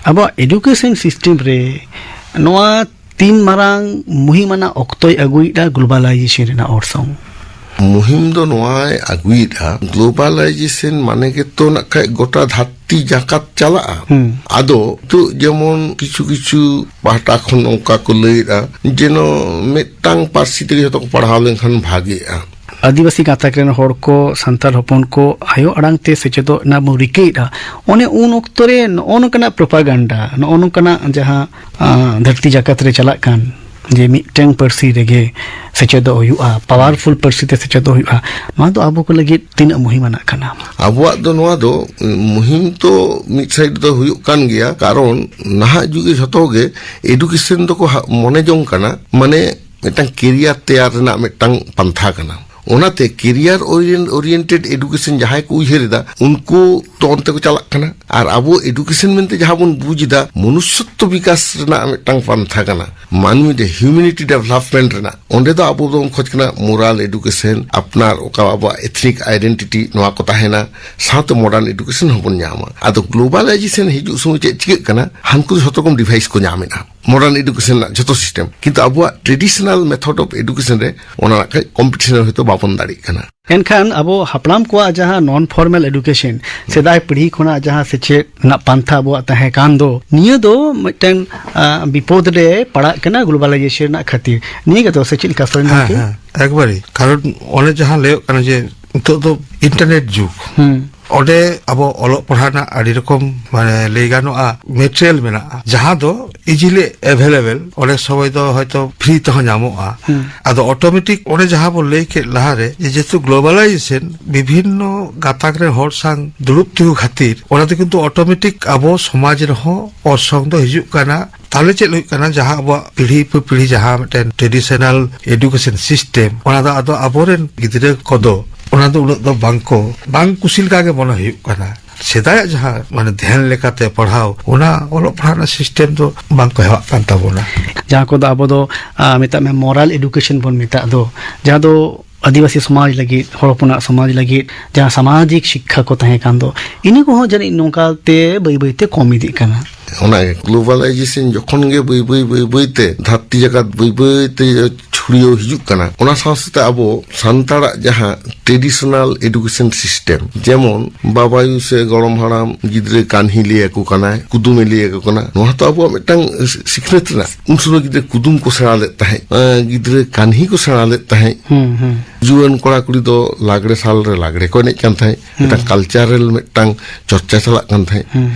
ᱟᱵᱚᱣᱟᱜ ᱮᱰᱩᱠᱮᱥᱚᱱ ᱥᱤᱥᱴᱮᱢ ᱨᱮ ᱱᱚᱣᱟ ᱛᱤᱱ ᱢᱟᱨᱟᱝ ᱢᱩᱦᱤᱢ ᱟᱱᱟᱜ ᱚᱠᱛᱚᱭ ᱟᱹᱜᱩᱭᱮᱫᱼᱟ ᱜᱞᱳᱵᱟᱞᱟᱭᱡᱮᱥᱚᱱ ᱨᱮᱱᱟᱜ ᱚᱨᱥᱚᱝ? ᱢᱩᱦᱤᱢ ᱫᱚ ᱱᱚᱣᱟᱭ ᱟᱹᱜᱩᱭᱮᱫᱼᱟ, ᱜᱞᱳᱵᱟᱞᱟᱭᱡᱮᱥᱚᱱ ᱢᱟᱱᱮ ᱜᱮᱛᱚ ᱱᱟᱜ ᱠᱷᱟᱡ ᱜᱚᱴᱟ ᱫᱷᱟᱹᱨᱛᱤ ᱡᱟᱠᱟᱛ ᱪᱟᱞᱟᱜᱼᱟ᱾ ᱦᱩᱸ᱾ ᱟᱫᱚ ᱱᱤᱛᱚᱜ ᱡᱮᱢᱚᱱ ᱠᱤᱪᱷᱩ ᱠᱤᱪᱷᱩ ᱯᱟᱦᱴᱟ ᱠᱷᱚᱱ ᱚᱱᱠᱟ ᱠᱚ ᱞᱟᱹᱭᱮᱫᱼᱟ, ᱡᱮᱱᱚ ᱢᱤᱫᱴᱟᱝ ᱯᱟᱹᱨᱥᱤ ᱛᱮᱜᱮ ᱡᱷᱚᱛᱚ ᱠᱚ ᱯᱟᱲᱦᱟᱣ ᱞᱮᱱᱠᱷᱟᱱ ᱵᱷᱟᱜᱮᱜᱼᱟ᱾ ᱟᱹᱫᱤᱵᱟᱹᱥᱤ ᱜᱟᱛᱟᱠ ᱨᱮᱱ ᱦᱚᱲ ᱠᱚ, ᱥᱟᱱᱛᱟᱲ ᱦᱚᱯᱚᱱ ᱠᱚ ᱟᱭᱳ ᱟᱲᱟᱝ ᱛᱮ ᱥᱮᱪᱮᱫᱚᱜ ᱨᱮᱱᱟᱜ ᱵᱚᱱ ᱨᱤᱠᱟᱹᱭᱮᱫᱼᱟ, ᱚᱱᱮ ᱩᱱ ᱚᱠᱛᱚ ᱨᱮ ᱱᱚᱜᱼᱚ ᱱᱚᱝᱠᱟᱱᱟᱜ ᱯᱨᱚᱯᱟᱜᱟᱱᱰᱟ, ᱱᱚᱜᱼᱚ ᱱᱚᱝᱠᱟᱱᱟᱜ ᱡᱟᱦᱟᱸ, ᱟᱸ, ᱫᱷᱟᱹᱨᱛᱤ ᱡᱟᱠᱟᱛ ᱨᱮ ᱪᱟᱞᱟᱜ ᱠᱟᱱ, ᱡᱮ ᱢᱤᱫᱴᱟᱝ ᱯᱟᱹᱨᱥᱤ ᱨᱮᱜᱮ ᱥᱮᱪᱮᱫᱚᱜ ᱦᱩᱭᱩᱜᱼᱟ, ᱯᱟᱣᱟᱨᱯᱷᱩᱞ ᱯᱟᱹᱨᱥᱤ ᱛᱮ ᱥᱮᱪᱮᱫᱚᱜ ᱦᱩᱭᱩᱜᱼᱟ, ᱱᱚᱣᱟ ᱫᱚ ᱟᱵᱚ ᱠᱚ ᱞᱟᱹᱜᱤᱫ ᱛᱤᱱᱟᱹᱜ ᱢᱩᱦᱤᱢ ᱟᱱᱟᱜ ᱠᱟᱱᱟ? ᱟᱵᱚᱣᱟᱜ ᱫᱚ ᱱᱚᱣᱟ ᱫᱚ, ᱩᱸ, ᱢᱩᱦᱤᱢ ᱛᱚ ᱢᱤᱫ ᱥᱟᱭᱤᱰ ᱫᱚ ᱦᱩᱭᱩᱜ ᱠᱟᱱ ᱜᱮᱭᱟ, ᱠᱟᱨᱚᱱ ᱱᱟᱦᱟᱜ ᱡᱩᱜᱽ ᱨᱮ ᱡᱷᱚᱛᱚ ᱜᱮ ᱮᱰᱩᱠᱮᱥᱚᱱ ᱫᱚᱠᱚ ᱦᱟ-, ᱢᱚᱱᱮ ᱡᱚᱝ ᱠᱟᱱᱟ, ᱢᱟᱱᱮ ᱢᱤᱫᱴᱟᱝ ᱠᱮᱨᱤᱭᱟᱨ ᱛᱮᱭᱟᱨ ᱨᱮᱱᱟᱜ ᱢᱤᱫᱴᱟᱝ ᱯᱟᱱᱛᱷᱟ ᱠᱟᱱᱟ᱾ ᱚᱱᱟᱛᱮ ᱠᱮᱨᱤᱭᱟᱨ ᱳᱨᱤᱭᱮᱱ-, ᱳᱨᱤᱭᱮᱱᱴᱮᱰ ᱮᱰᱩᱠᱮᱥᱚᱱ ᱡᱟᱦᱟᱸᱭ ᱠᱚ ᱩᱭᱦᱟᱹᱨ ᱮᱫᱟ, ᱩᱱᱠᱩ ᱛᱚ ᱚᱱᱛᱮ ᱠᱚ ᱪᱟᱞᱟᱜ ᱠᱟᱱᱟ᱾ ᱟᱨ ᱟᱵᱚ ᱮᱰᱩᱠᱮᱥᱚᱱ ᱢᱮᱱᱛᱮ ᱡᱟᱦᱟᱸ ᱵᱚᱱ ᱵᱩᱡᱽ ᱮᱫᱟ, ᱢᱚᱱᱩᱥᱥᱚᱛᱛᱚ ᱵᱤᱠᱟᱥ ᱨᱮᱱᱟᱜ ᱢᱤᱫᱴᱟᱝ ᱯᱟᱱᱛᱷᱟ ᱠᱟᱱᱟ, ᱢᱟᱹᱱᱢᱤ ᱨᱮ ᱦᱤᱭᱩᱢᱮᱱᱤᱴᱤ ᱰᱮᱵᱷᱞᱚᱯᱢᱮᱱᱴ ᱨᱮᱱᱟᱜ᱾ ᱚᱸᱰᱮ ᱫᱚ ᱟᱵᱚ ᱵᱚᱱ ᱠᱷᱚᱡᱽ ᱠᱟᱱᱟ ᱢᱳᱨᱟᱞ ᱮᱰᱩᱠᱮᱥᱚᱱ, ᱟᱯᱱᱟᱨ ᱚᱠᱟ ᱟᱵᱚᱣᱟᱜ ᱮᱛᱷᱱᱤᱠ ᱟᱭᱰᱮᱱᱴᱤᱴᱤ, ᱱᱚᱣᱟ ᱠᱚ ᱛᱟᱦᱮᱱᱟ, ᱥᱟᱶᱛᱮ ᱢᱚᱰᱟᱨᱱ ᱮᱰᱩᱠᱮᱥᱚᱱ ᱦᱚᱸᱵᱚᱱ ᱧᱟᱢᱟ᱾ ᱟᱫᱚ ᱜᱞᱳᱵᱟᱞᱟᱭᱡᱮᱥᱚᱱ ᱦᱤᱡᱩᱜ ᱥᱚᱢᱚᱭ ᱪᱮᱫ ᱪᱤᱠᱟᱹᱜ ᱠᱟᱱᱟ, ᱦᱟᱱᱠᱩ ᱫᱚ ᱡᱷᱚᱛᱚ ᱨᱚᱠᱚᱢ ᱰᱤᱵᱷᱟᱭᱤᱥ ᱠᱚ ᱧᱟᱢᱮᱫᱼᱟ, ᱢᱚᱰᱟᱨᱱ ᱮᱰᱩᱠᱮᱥᱚᱱ ᱨᱮᱱᱟᱜ ᱡᱷᱚᱛᱚ ᱥᱤᱥᱴᱮᱢ, ᱠᱤᱱᱛᱩ ᱟᱵᱚᱣᱟᱜ ᱴᱨᱮᱰᱤᱥᱚᱱᱟᱞ ᱢᱮᱛᱷᱚᱰ ᱚᱯᱷ ᱮᱰᱩᱠᱮᱥᱚᱱ ᱨᱮ ᱚᱱᱟ ᱨᱮᱱᱟᱜ ᱠᱟᱹᱡ ᱠᱚᱢᱯᱤᱴᱤᱥᱚᱱ ᱨᱮ ᱦᱚᱭᱛᱳ ᱵᱟᱵᱚᱱ ᱫᱟᱲᱮᱭᱟᱜ ᱠᱟᱱᱟ᱾ ᱮᱱᱠᱷᱟᱱ ᱟᱵᱚ ᱦᱟᱯᱲᱟᱢ ᱠᱚᱣᱟᱜ ᱡᱟᱦᱟᱸ ᱱᱚᱱ ᱯᱷᱚᱨᱢᱟᱞ ᱮᱰᱩᱠᱮᱥᱚᱱ, ᱥᱮᱫᱟᱭ ᱯᱤᱲᱦᱤ ᱠᱷᱚᱱᱟᱜ ᱡᱟᱦᱟᱸ ᱥᱮᱪᱮᱫ ᱨᱮᱱᱟᱜ ᱯᱟᱱᱛᱷᱟ ᱟᱵᱚᱣᱟᱜ ᱛᱟᱦᱮᱸ ᱠᱟᱱ ᱫᱚ, ᱱᱤᱭᱟᱹ ᱫᱚ ᱢᱤᱫᱴᱮᱱ, ᱟ, ᱵᱤᱯᱚᱫ ᱨᱮ ᱯᱟᱲᱟᱜ ᱠᱟᱱᱟ ᱜᱞᱳᱵᱟᱞᱟᱭᱡᱮᱥᱚᱱ ᱨᱮᱱᱟᱜ ᱠᱷᱟᱹᱛᱤᱨ᱾ ᱱᱤᱭᱟᱹ ᱜᱮᱛᱚ ᱥᱮ ᱪᱮᱫ ᱞᱮᱠᱟ, ᱥᱚᱨᱮᱱ ᱦᱮᱸ, ᱜᱚᱢᱠᱮ? ᱦᱮᱸ, ᱮᱠᱵᱟᱨᱮ᱾ ᱠᱟᱨᱚᱱ ᱚᱱᱮ ᱡᱟᱦᱟᱸ ᱞᱟᱹᱭᱚᱜ ᱠᱟᱱᱟ ᱡᱮ ᱱᱤᱛᱚᱜ ᱫᱚ ᱤᱱᱴᱟᱨᱱᱮᱴ ᱡᱩᱜᱽ᱾ ᱦᱩᱸ᱾ ᱚᱸᱰᱮ ᱟᱵᱚ ᱚᱞᱚᱜ ᱯᱟᱲᱦᱟᱜ ᱨᱮᱱᱟᱜ ᱟᱹᱰᱤ ᱨᱚᱠᱚᱢ, ᱢᱟᱱᱮ, ᱞᱟᱹᱭ ᱜᱟᱱᱚᱜᱼᱟ, ᱢᱮᱴᱮᱨᱤᱭᱟᱞ ᱢᱮᱱᱟᱜᱼᱟ, ᱡᱟᱦᱟᱸ ᱫᱚ ᱤᱡᱤᱞᱤ ᱮᱵᱷᱮᱞᱮᱵᱮᱞ, ᱚᱱᱮᱠ ᱥᱚᱢᱚᱭ ᱫᱚ ᱦᱚᱭᱛᱚ ᱯᱷᱨᱤ ᱛᱮᱦᱚᱸ ᱧᱟᱢᱚᱜᱼᱟ᱾ ᱦᱩᱸ᱾ ᱟᱫᱚ ᱚᱴᱳᱢᱮᱴᱤᱠ ᱚᱱᱮ ᱡᱟᱦᱟᱸ ᱵᱚᱱ ᱞᱟᱹᱭ ᱠᱮᱫ ᱞᱟᱦᱟᱨᱮ, ᱡᱮ ᱡᱮᱦᱮᱛᱩ ᱜᱞᱳᱵᱟᱞᱟᱭᱡᱮᱥᱚᱱ, ᱵᱤᱵᱷᱤᱱᱱᱚ ᱜᱟᱛᱟᱠ ᱨᱮ ᱦᱚᱲ ᱥᱟᱝ ᱫᱩᱲᱩᱵ ᱛᱤᱸᱜᱩ ᱠᱷᱟᱹᱛᱤᱨ, ᱚᱱᱟ ᱫᱚ ᱠᱤᱱᱛᱩ ᱚᱴᱳᱢᱮᱴᱤᱠ ᱟᱵᱚ ᱥᱚᱢᱟᱡᱽ ᱨᱮᱦᱚᱸ ᱚᱨᱥᱚᱝ ᱫᱚ ᱦᱤᱡᱩᱜ ᱠᱟᱱᱟ᱾ ᱛᱟᱦᱞᱮ ᱪᱮᱫ ᱦᱩᱭᱩᱜ ᱠᱟᱱᱟ, ᱡᱟᱦᱟᱸ ᱟᱵᱚᱣᱟᱜ ᱯᱤᱲᱦᱤ ᱯᱮ ᱯᱤᱲᱦᱤ ᱡᱟᱦᱟᱸ ᱢᱤᱫᱴᱮᱱ ᱴᱨᱮᱰᱤᱥᱚᱱᱟᱞ ᱮᱰᱩᱠᱮᱥᱚᱱ ᱥᱤᱥᱴᱮᱢ, ᱚᱱᱟ ᱫᱚ ᱟᱫᱚ ᱟᱵᱚᱨᱮᱱ ᱜᱤᱫᱽᱨᱟᱹ ᱠᱚᱫᱚ ᱚᱱᱟ ᱫᱚ ᱩᱱᱟᱹᱜ ᱫᱚ ᱵᱟᱝ ᱠᱚ, ᱵᱟᱝ ᱠᱩᱥᱤ ᱞᱮᱠᱟ ᱜᱮ ᱢᱚᱱᱮ ᱦᱩᱭᱩᱜ ᱠᱟᱱᱟ᱾ ᱥᱮᱫᱟᱭᱟᱜ ᱡᱟᱦᱟᱸ, ᱢᱟᱱᱮ, ᱫᱷᱮᱭᱟᱱ ᱞᱮᱠᱟᱛᱮ ᱯᱟᱲᱦᱟᱣ, ᱚᱱᱟ ᱚᱞᱚᱜ ᱯᱟᱲᱦᱟᱜ ᱨᱮᱱᱟᱜ ᱥᱤᱥᱴᱮᱢ ᱫᱚ ᱵᱟᱝ ᱠᱚ ᱦᱮᱣᱟᱜ ᱠᱟᱱ ᱛᱟᱵᱚᱱᱟ᱾ ᱡᱟᱦᱟᱸ ᱠᱚᱫᱚ ᱟᱵᱚ ᱫᱚ, ᱟ, ᱢᱮᱛᱟᱜ ᱢᱮ, ᱢᱚᱨᱟᱞ ᱮᱰᱩᱠᱮᱥᱚᱱ ᱵᱚᱱ ᱢᱮᱛᱟᱜ ᱫᱚ, ᱡᱟᱦᱟᱸ ᱫᱚ ᱟᱹᱫᱤᱵᱟᱹᱥᱤ ᱥᱚᱢᱟᱡᱽ ᱞᱟᱹᱜᱤᱫ, ᱦᱚᱲ ᱦᱚᱯᱚᱱᱟᱜ ᱥᱚᱢᱟᱡᱽ ᱞᱟᱹᱜᱤᱫ ᱡᱟᱦᱟᱸ ᱥᱟᱢᱟᱡᱤᱠ ᱥᱤᱠᱠᱷᱟ ᱠᱚ ᱛᱟᱦᱮᱸ ᱠᱟᱱ ᱫᱚ, ᱤᱱᱟᱹ ᱠᱚᱦᱚᱸ ᱡᱟᱹᱱᱤᱡ ᱱᱚᱝᱠᱟ ᱛᱮ ᱵᱟᱹᱭ ᱵᱟᱹᱭ ᱛᱮ ᱠᱚᱢ ᱤᱫᱤᱜ ᱠᱟᱱᱟ᱾ ᱚᱱᱟ ᱜᱮ, ᱜᱞᱳᱵᱟᱞᱟᱭᱡᱮᱥᱚᱱ ᱡᱚᱠᱷᱚᱱ ᱜᱮ ᱵᱟᱹᱭ ᱵᱟᱹᱭ, ᱵᱟᱹᱭ ᱵᱟᱹᱭ ᱛᱮ ᱫᱷᱟᱹᱨᱛᱤ ᱡᱟᱠᱟᱛ ᱵᱟᱹᱭ ᱵᱟᱹᱭ ᱛᱮ ᱪᱷᱩᱲᱭᱟᱹᱣ ᱦᱤᱡᱩᱜ ᱠᱟᱱᱟ, ᱚᱱᱟ ᱥᱟᱶ ᱥᱟᱶᱛᱮ ᱟᱵᱚ ᱥᱟᱱᱛᱟᱲᱟᱜ ᱡᱟᱦᱟᱸ ᱴᱨᱮᱰᱤᱥᱚᱱᱟᱞ ᱮᱰᱩᱠᱮᱥᱚᱱ ᱥᱤᱥᱴᱮᱢ, ᱡᱮᱢᱚᱱ ᱵᱟᱵᱟᱭᱩ ᱥᱮ ᱜᱚᱲᱚᱢ ᱦᱟᱲᱟᱢ ᱜᱤᱫᱽᱨᱟᱹ ᱠᱟᱹᱱᱦᱤ ᱞᱟᱹᱭ ᱟᱠᱚ ᱠᱟᱱᱟᱭ, ᱠᱩᱫᱩᱢᱮ ᱞᱟᱹᱭ ᱟᱠᱚ ᱠᱟᱱᱟ, ᱱᱚᱣᱟ ᱦᱚᱸᱛᱚ ᱟᱵᱚᱣᱟᱜ ᱢᱤᱫᱴᱟᱝ ᱥᱤᱠᱷᱱᱟᱹᱛ ᱨᱮᱱᱟᱜ᱾ ᱩᱱ ᱥᱚᱢᱚᱭ ᱜᱤᱫᱽᱨᱟᱹ ᱠᱩᱫᱩᱢ ᱠᱚ ᱥᱮᱬᱟ ᱞᱮᱫ ᱛᱟᱦᱮᱸᱫ, ᱮᱸ, ᱜᱤᱫᱽᱨᱟᱹ ᱠᱟᱹᱱᱦᱤ ᱠᱚ ᱥᱮᱬᱟ ᱞᱮᱫ ᱛᱟᱦᱮᱸᱫ᱾ ᱦᱩᱸ, ᱦᱩᱸ᱾ ᱡᱩᱣᱟᱹᱱ ᱠᱚᱲᱟ ᱠᱩᱲᱤ ᱫᱚ ᱞᱟᱜᱽᱲᱮ ᱥᱟᱞ ᱨᱮ ᱞᱟᱜᱽᱲᱮ ᱠᱚ ᱮᱱᱮᱡ ᱠᱟᱱ ᱛᱟᱦᱮᱸᱫ, ᱢᱤᱫᱴᱟᱝ ᱠᱟᱞᱪᱟᱨᱟᱞ ᱢᱤᱫᱴᱟᱝ ᱪᱚᱨᱪᱟ ᱪᱟᱞᱟᱜ ᱠᱟᱱ ᱛᱟᱦᱮᱸᱫ᱾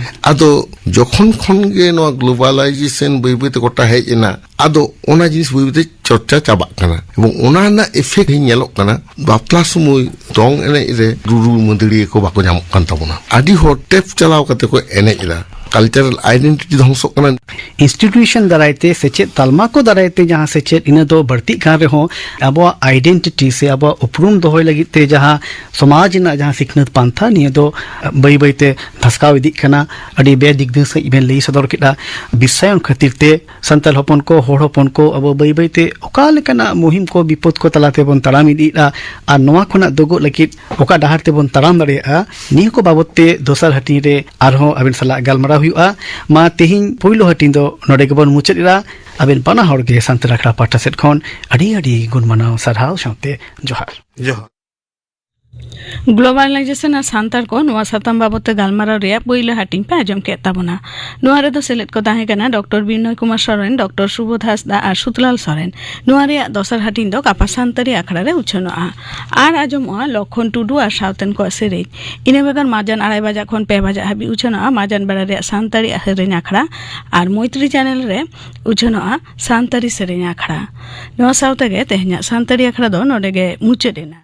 ᱟᱫᱚ ᱡᱚᱠᱷᱚᱱ ᱠᱷᱚᱱ ᱜᱮ ᱱᱚᱣᱟ ᱜᱞᱳᱵᱟᱞᱟᱭᱡᱮᱥᱚᱱ ᱵᱟᱹᱭ ᱵᱟᱹᱭᱛᱮ ᱜᱚᱴᱟ ᱦᱮᱡ ᱮᱱᱟ, ᱟᱫᱚ ᱚᱱᱟ ᱡᱤᱱᱤᱥ ᱵᱟᱹᱭ ᱵᱟᱹᱭᱛᱮ ᱪᱚᱨᱪᱟ ᱪᱟᱵᱟᱜ ᱠᱟᱱᱟ᱾ ᱮᱵᱚᱝ ᱚᱱᱟ ᱨᱮᱱᱟᱜ ᱤᱯᱷᱮᱠᱴ ᱧᱮᱞᱚᱜ ᱠᱟᱱᱟ, ᱵᱟᱯᱞᱟ ᱥᱚᱢᱚᱭ ᱫᱚᱝ ᱮᱱᱮᱡ ᱨᱮ ᱨᱩᱨᱩ ᱢᱟᱹᱫᱟᱹᱲᱤᱭᱟᱹ ᱠᱚ ᱵᱟᱠᱚ ᱧᱟᱢᱚᱜ ᱠᱟᱱ ᱛᱟᱵᱚᱱᱟ᱾ ᱟᱹᱰᱤ ᱦᱚᱲ ᱴᱮᱯ ᱪᱟᱞᱟᱣ ᱠᱟᱛᱮ ᱠᱚ ᱮᱱᱮᱡ ᱮᱫᱟ, ᱠᱟᱞᱪᱟᱨᱟᱞ ᱟᱭᱰᱮᱱᱴᱤᱴᱤ ᱫᱷᱚᱝᱥᱚᱜ ᱠᱟᱱᱟ᱾ ᱤᱱᱥᱴᱤᱴᱤᱭᱩᱥᱚᱱ ᱫᱟᱨᱟᱭ ᱛᱮ, ᱥᱮᱪᱮᱫ ᱛᱟᱞᱢᱟ ᱠᱚ ᱫᱟᱨᱟᱭ ᱛᱮ ᱡᱟᱦᱟᱸ ᱥᱮᱪᱮᱫ, ᱤᱱᱟᱹ ᱫᱚ ᱵᱟᱹᱲᱛᱤᱜ ᱠᱟᱱ ᱨᱮᱦᱚᱸ ᱟᱵᱚᱣᱟᱜ ᱟᱭᱰᱮᱱᱴᱤᱴᱤ ᱥᱮ ᱟᱵᱚᱣᱟᱜ ᱩᱯᱨᱩᱢ ᱫᱚᱦᱚᱭ ᱞᱟᱹᱜᱤᱫ ᱛᱮ ᱡᱟᱦᱟᱸ ᱥᱚᱢᱟᱡᱽ ᱨᱮᱱᱟᱜ ᱡᱟᱦᱟᱸ ᱥᱤᱠᱷᱱᱟᱹᱛ ᱯᱟᱱᱛᱷᱟ, ᱱᱤᱭᱟᱹ ᱫᱚ ᱵᱟᱹᱭ ᱵᱟᱹᱭ ᱛᱮ ᱫᱷᱟᱥᱠᱟᱣ ᱤᱫᱤᱜ ᱠᱟᱱᱟ᱾ ᱟᱹᱰᱤ ᱵᱮᱫᱤᱠ ᱫᱤᱥ ᱥᱟᱺᱦᱤᱡ ᱵᱮᱱ ᱞᱟᱹᱭ ᱥᱚᱫᱚᱨ ᱠᱮᱫᱟ᱾ ᱵᱤᱥᱥᱟᱭᱚᱱ ᱠᱷᱟᱹᱛᱤᱨ ᱛᱮ ᱥᱟᱱᱛᱟᱲ ᱦᱚᱯᱚᱱ ᱠᱚ, ᱦᱚᱲ ᱦᱚᱯᱚᱱ ᱠᱚ, ᱟᱵᱚ ᱵᱟᱹᱭ ᱵᱟᱹᱭ ᱛᱮ ᱚᱠᱟ ᱞᱮᱠᱟᱱᱟᱜ ᱢᱩᱦᱤᱢ ᱠᱚ, ᱵᱤᱯᱚᱫ ᱠᱚ ᱛᱟᱞᱟ ᱛᱮᱵᱚᱱ ᱛᱟᱲᱟᱢ ᱤᱫᱤᱭᱮᱫᱼᱟ ᱟᱨ ᱱᱚᱣᱟ ᱠᱷᱚᱱᱟᱜ ᱫᱩᱜᱚᱜ ᱞᱟᱹᱜᱤᱫ ᱚᱠᱟ ᱰᱟᱦᱟᱨ ᱛᱮᱵᱚᱱ ᱛᱟᱲᱟᱢ ᱫᱟᱲᱮᱭᱟᱜᱼᱟ, ᱱᱤᱭᱟᱹ ᱠᱚ ᱵᱟᱵᱚᱫ ᱛᱮ ᱫᱚᱥᱟᱨ ᱦᱟᱹᱴᱤᱧ ᱨᱮ ᱟᱨᱦᱚᱸ ᱟᱵᱮᱱ ᱥᱟᱞᱟᱜ ᱜᱟᱞᱢᱟᱨᱟᱣ ᱦᱩᱭᱩᱜᱼᱟ᱾ ᱢᱟ ᱛᱮᱦᱮᱧ ᱯᱳᱭᱞᱳ ᱦᱟᱹᱴᱤᱧ ᱫᱚ ᱱᱚᱰᱮ ᱜᱮᱵᱚᱱ ᱢᱩᱪᱟᱹᱫ ᱮᱫᱟ᱾ ᱟᱵᱮᱱ ᱵᱟᱱᱟ ᱦᱚᱲ ᱜᱮ ᱥᱟᱱᱛᱟᱲ ᱟᱠᱷᱲᱟ ᱯᱟᱦᱴᱟ ᱥᱮᱫ ᱠᱷᱚᱱ ᱟᱹᱰᱤ ᱟᱹᱰᱤ ᱜᱩᱱ ᱢᱟᱱᱟᱣ ᱥᱟᱨᱦᱟᱣ ᱥᱟᱶᱛᱮ ᱡᱚᱦᱟᱨ᱾ ᱡᱚᱦᱟᱨ᱾ ᱜᱞᱳᱵᱟᱞᱟᱭᱡᱮᱥᱚᱱ ᱟᱨ ᱥᱟᱱᱛᱟᱲ ᱠᱚ, ᱱᱚᱣᱟ ᱥᱟᱛᱟᱢ ᱵᱟᱵᱚᱫ ᱛᱮ ᱜᱟᱞᱢᱟᱨᱟᱣ ᱨᱮᱭᱟᱜ ᱯᱳᱭᱞᱳ ᱦᱟᱹᱴᱤᱧ ᱯᱮ ᱟᱸᱡᱚᱢ ᱠᱮᱫ ᱛᱟᱵᱚᱱᱟ᱾ ᱱᱚᱣᱟ ᱨᱮᱫᱚ ᱥᱮᱞᱮᱫ ᱠᱚ ᱛᱟᱦᱮᱸ ᱠᱟᱱᱟ ᱰᱚᱠᱴᱚᱨ ᱵᱤᱱᱚᱭ ᱠᱩᱢᱟᱨ ᱥᱚᱨᱮᱱ, ᱰᱚᱠᱴᱚᱨ ᱥᱩᱵᱳᱫᱷ ᱦᱟᱸᱥᱫᱟ ᱟᱨ ᱥᱩᱛᱞᱟᱞ ᱥᱚᱨᱮᱱ᱾ ᱱᱚᱣᱟ ᱨᱮᱭᱟᱜ ᱫᱚᱥᱟᱨ ᱦᱟᱹᱴᱤᱧ ᱫᱚ ᱜᱟᱯᱟ ᱥᱟᱱᱛᱟᱲᱤ ᱟᱠᱷᱲᱟ ᱨᱮ ᱩᱪᱷᱟᱹᱱᱚᱜᱼᱟ᱾ ᱟᱨ ᱟᱸᱡᱚᱢᱚᱜᱼᱟ ᱞᱚᱠᱷᱚᱱ ᱴᱩᱰᱩ ᱟᱨ ᱥᱟᱶᱛᱮᱱ ᱠᱚᱣᱟᱜ ᱥᱮᱨᱮᱧ᱾ ᱤᱱᱟᱹ ᱵᱮᱜᱚᱨ ᱢᱟᱡᱟᱱ ᱟᱲᱟᱭ ᱵᱟᱡᱟᱜ ᱠᱷᱚᱱ ᱯᱮ ᱵᱟᱡᱟᱜ ᱦᱟᱹᱵᱤᱡ ᱩᱪᱷᱟᱹᱱᱚᱜᱼᱟ ᱢᱟᱡᱟᱱ ᱵᱮᱲᱟ ᱨᱮᱭᱟᱜ ᱥᱟᱱᱛᱟᱲᱤ ᱥᱮᱨᱮᱧ ᱟᱠᱷᱲᱟ᱾ ᱟᱨ ᱢᱚᱭᱛᱨᱤ ᱪᱮᱱᱮᱞ ᱨᱮ ᱩᱪᱷᱟᱹᱱᱚᱜᱼᱟ ᱥᱟᱱᱛᱟᱲᱤ ᱥᱮᱨᱮᱧ ᱟᱠᱷᱲᱟ᱾ ᱱᱚᱣᱟ ᱥᱟᱶ ᱛᱮᱜᱮ ᱛᱮᱦᱮᱧᱟᱜ ᱥᱟᱱᱛᱟᱲᱤ ᱟᱠᱷᱲᱟ ᱫᱚ ᱱᱚᱰᱮ ᱜᱮ ᱢᱩᱪᱟᱹᱫ ᱮᱱᱟ᱾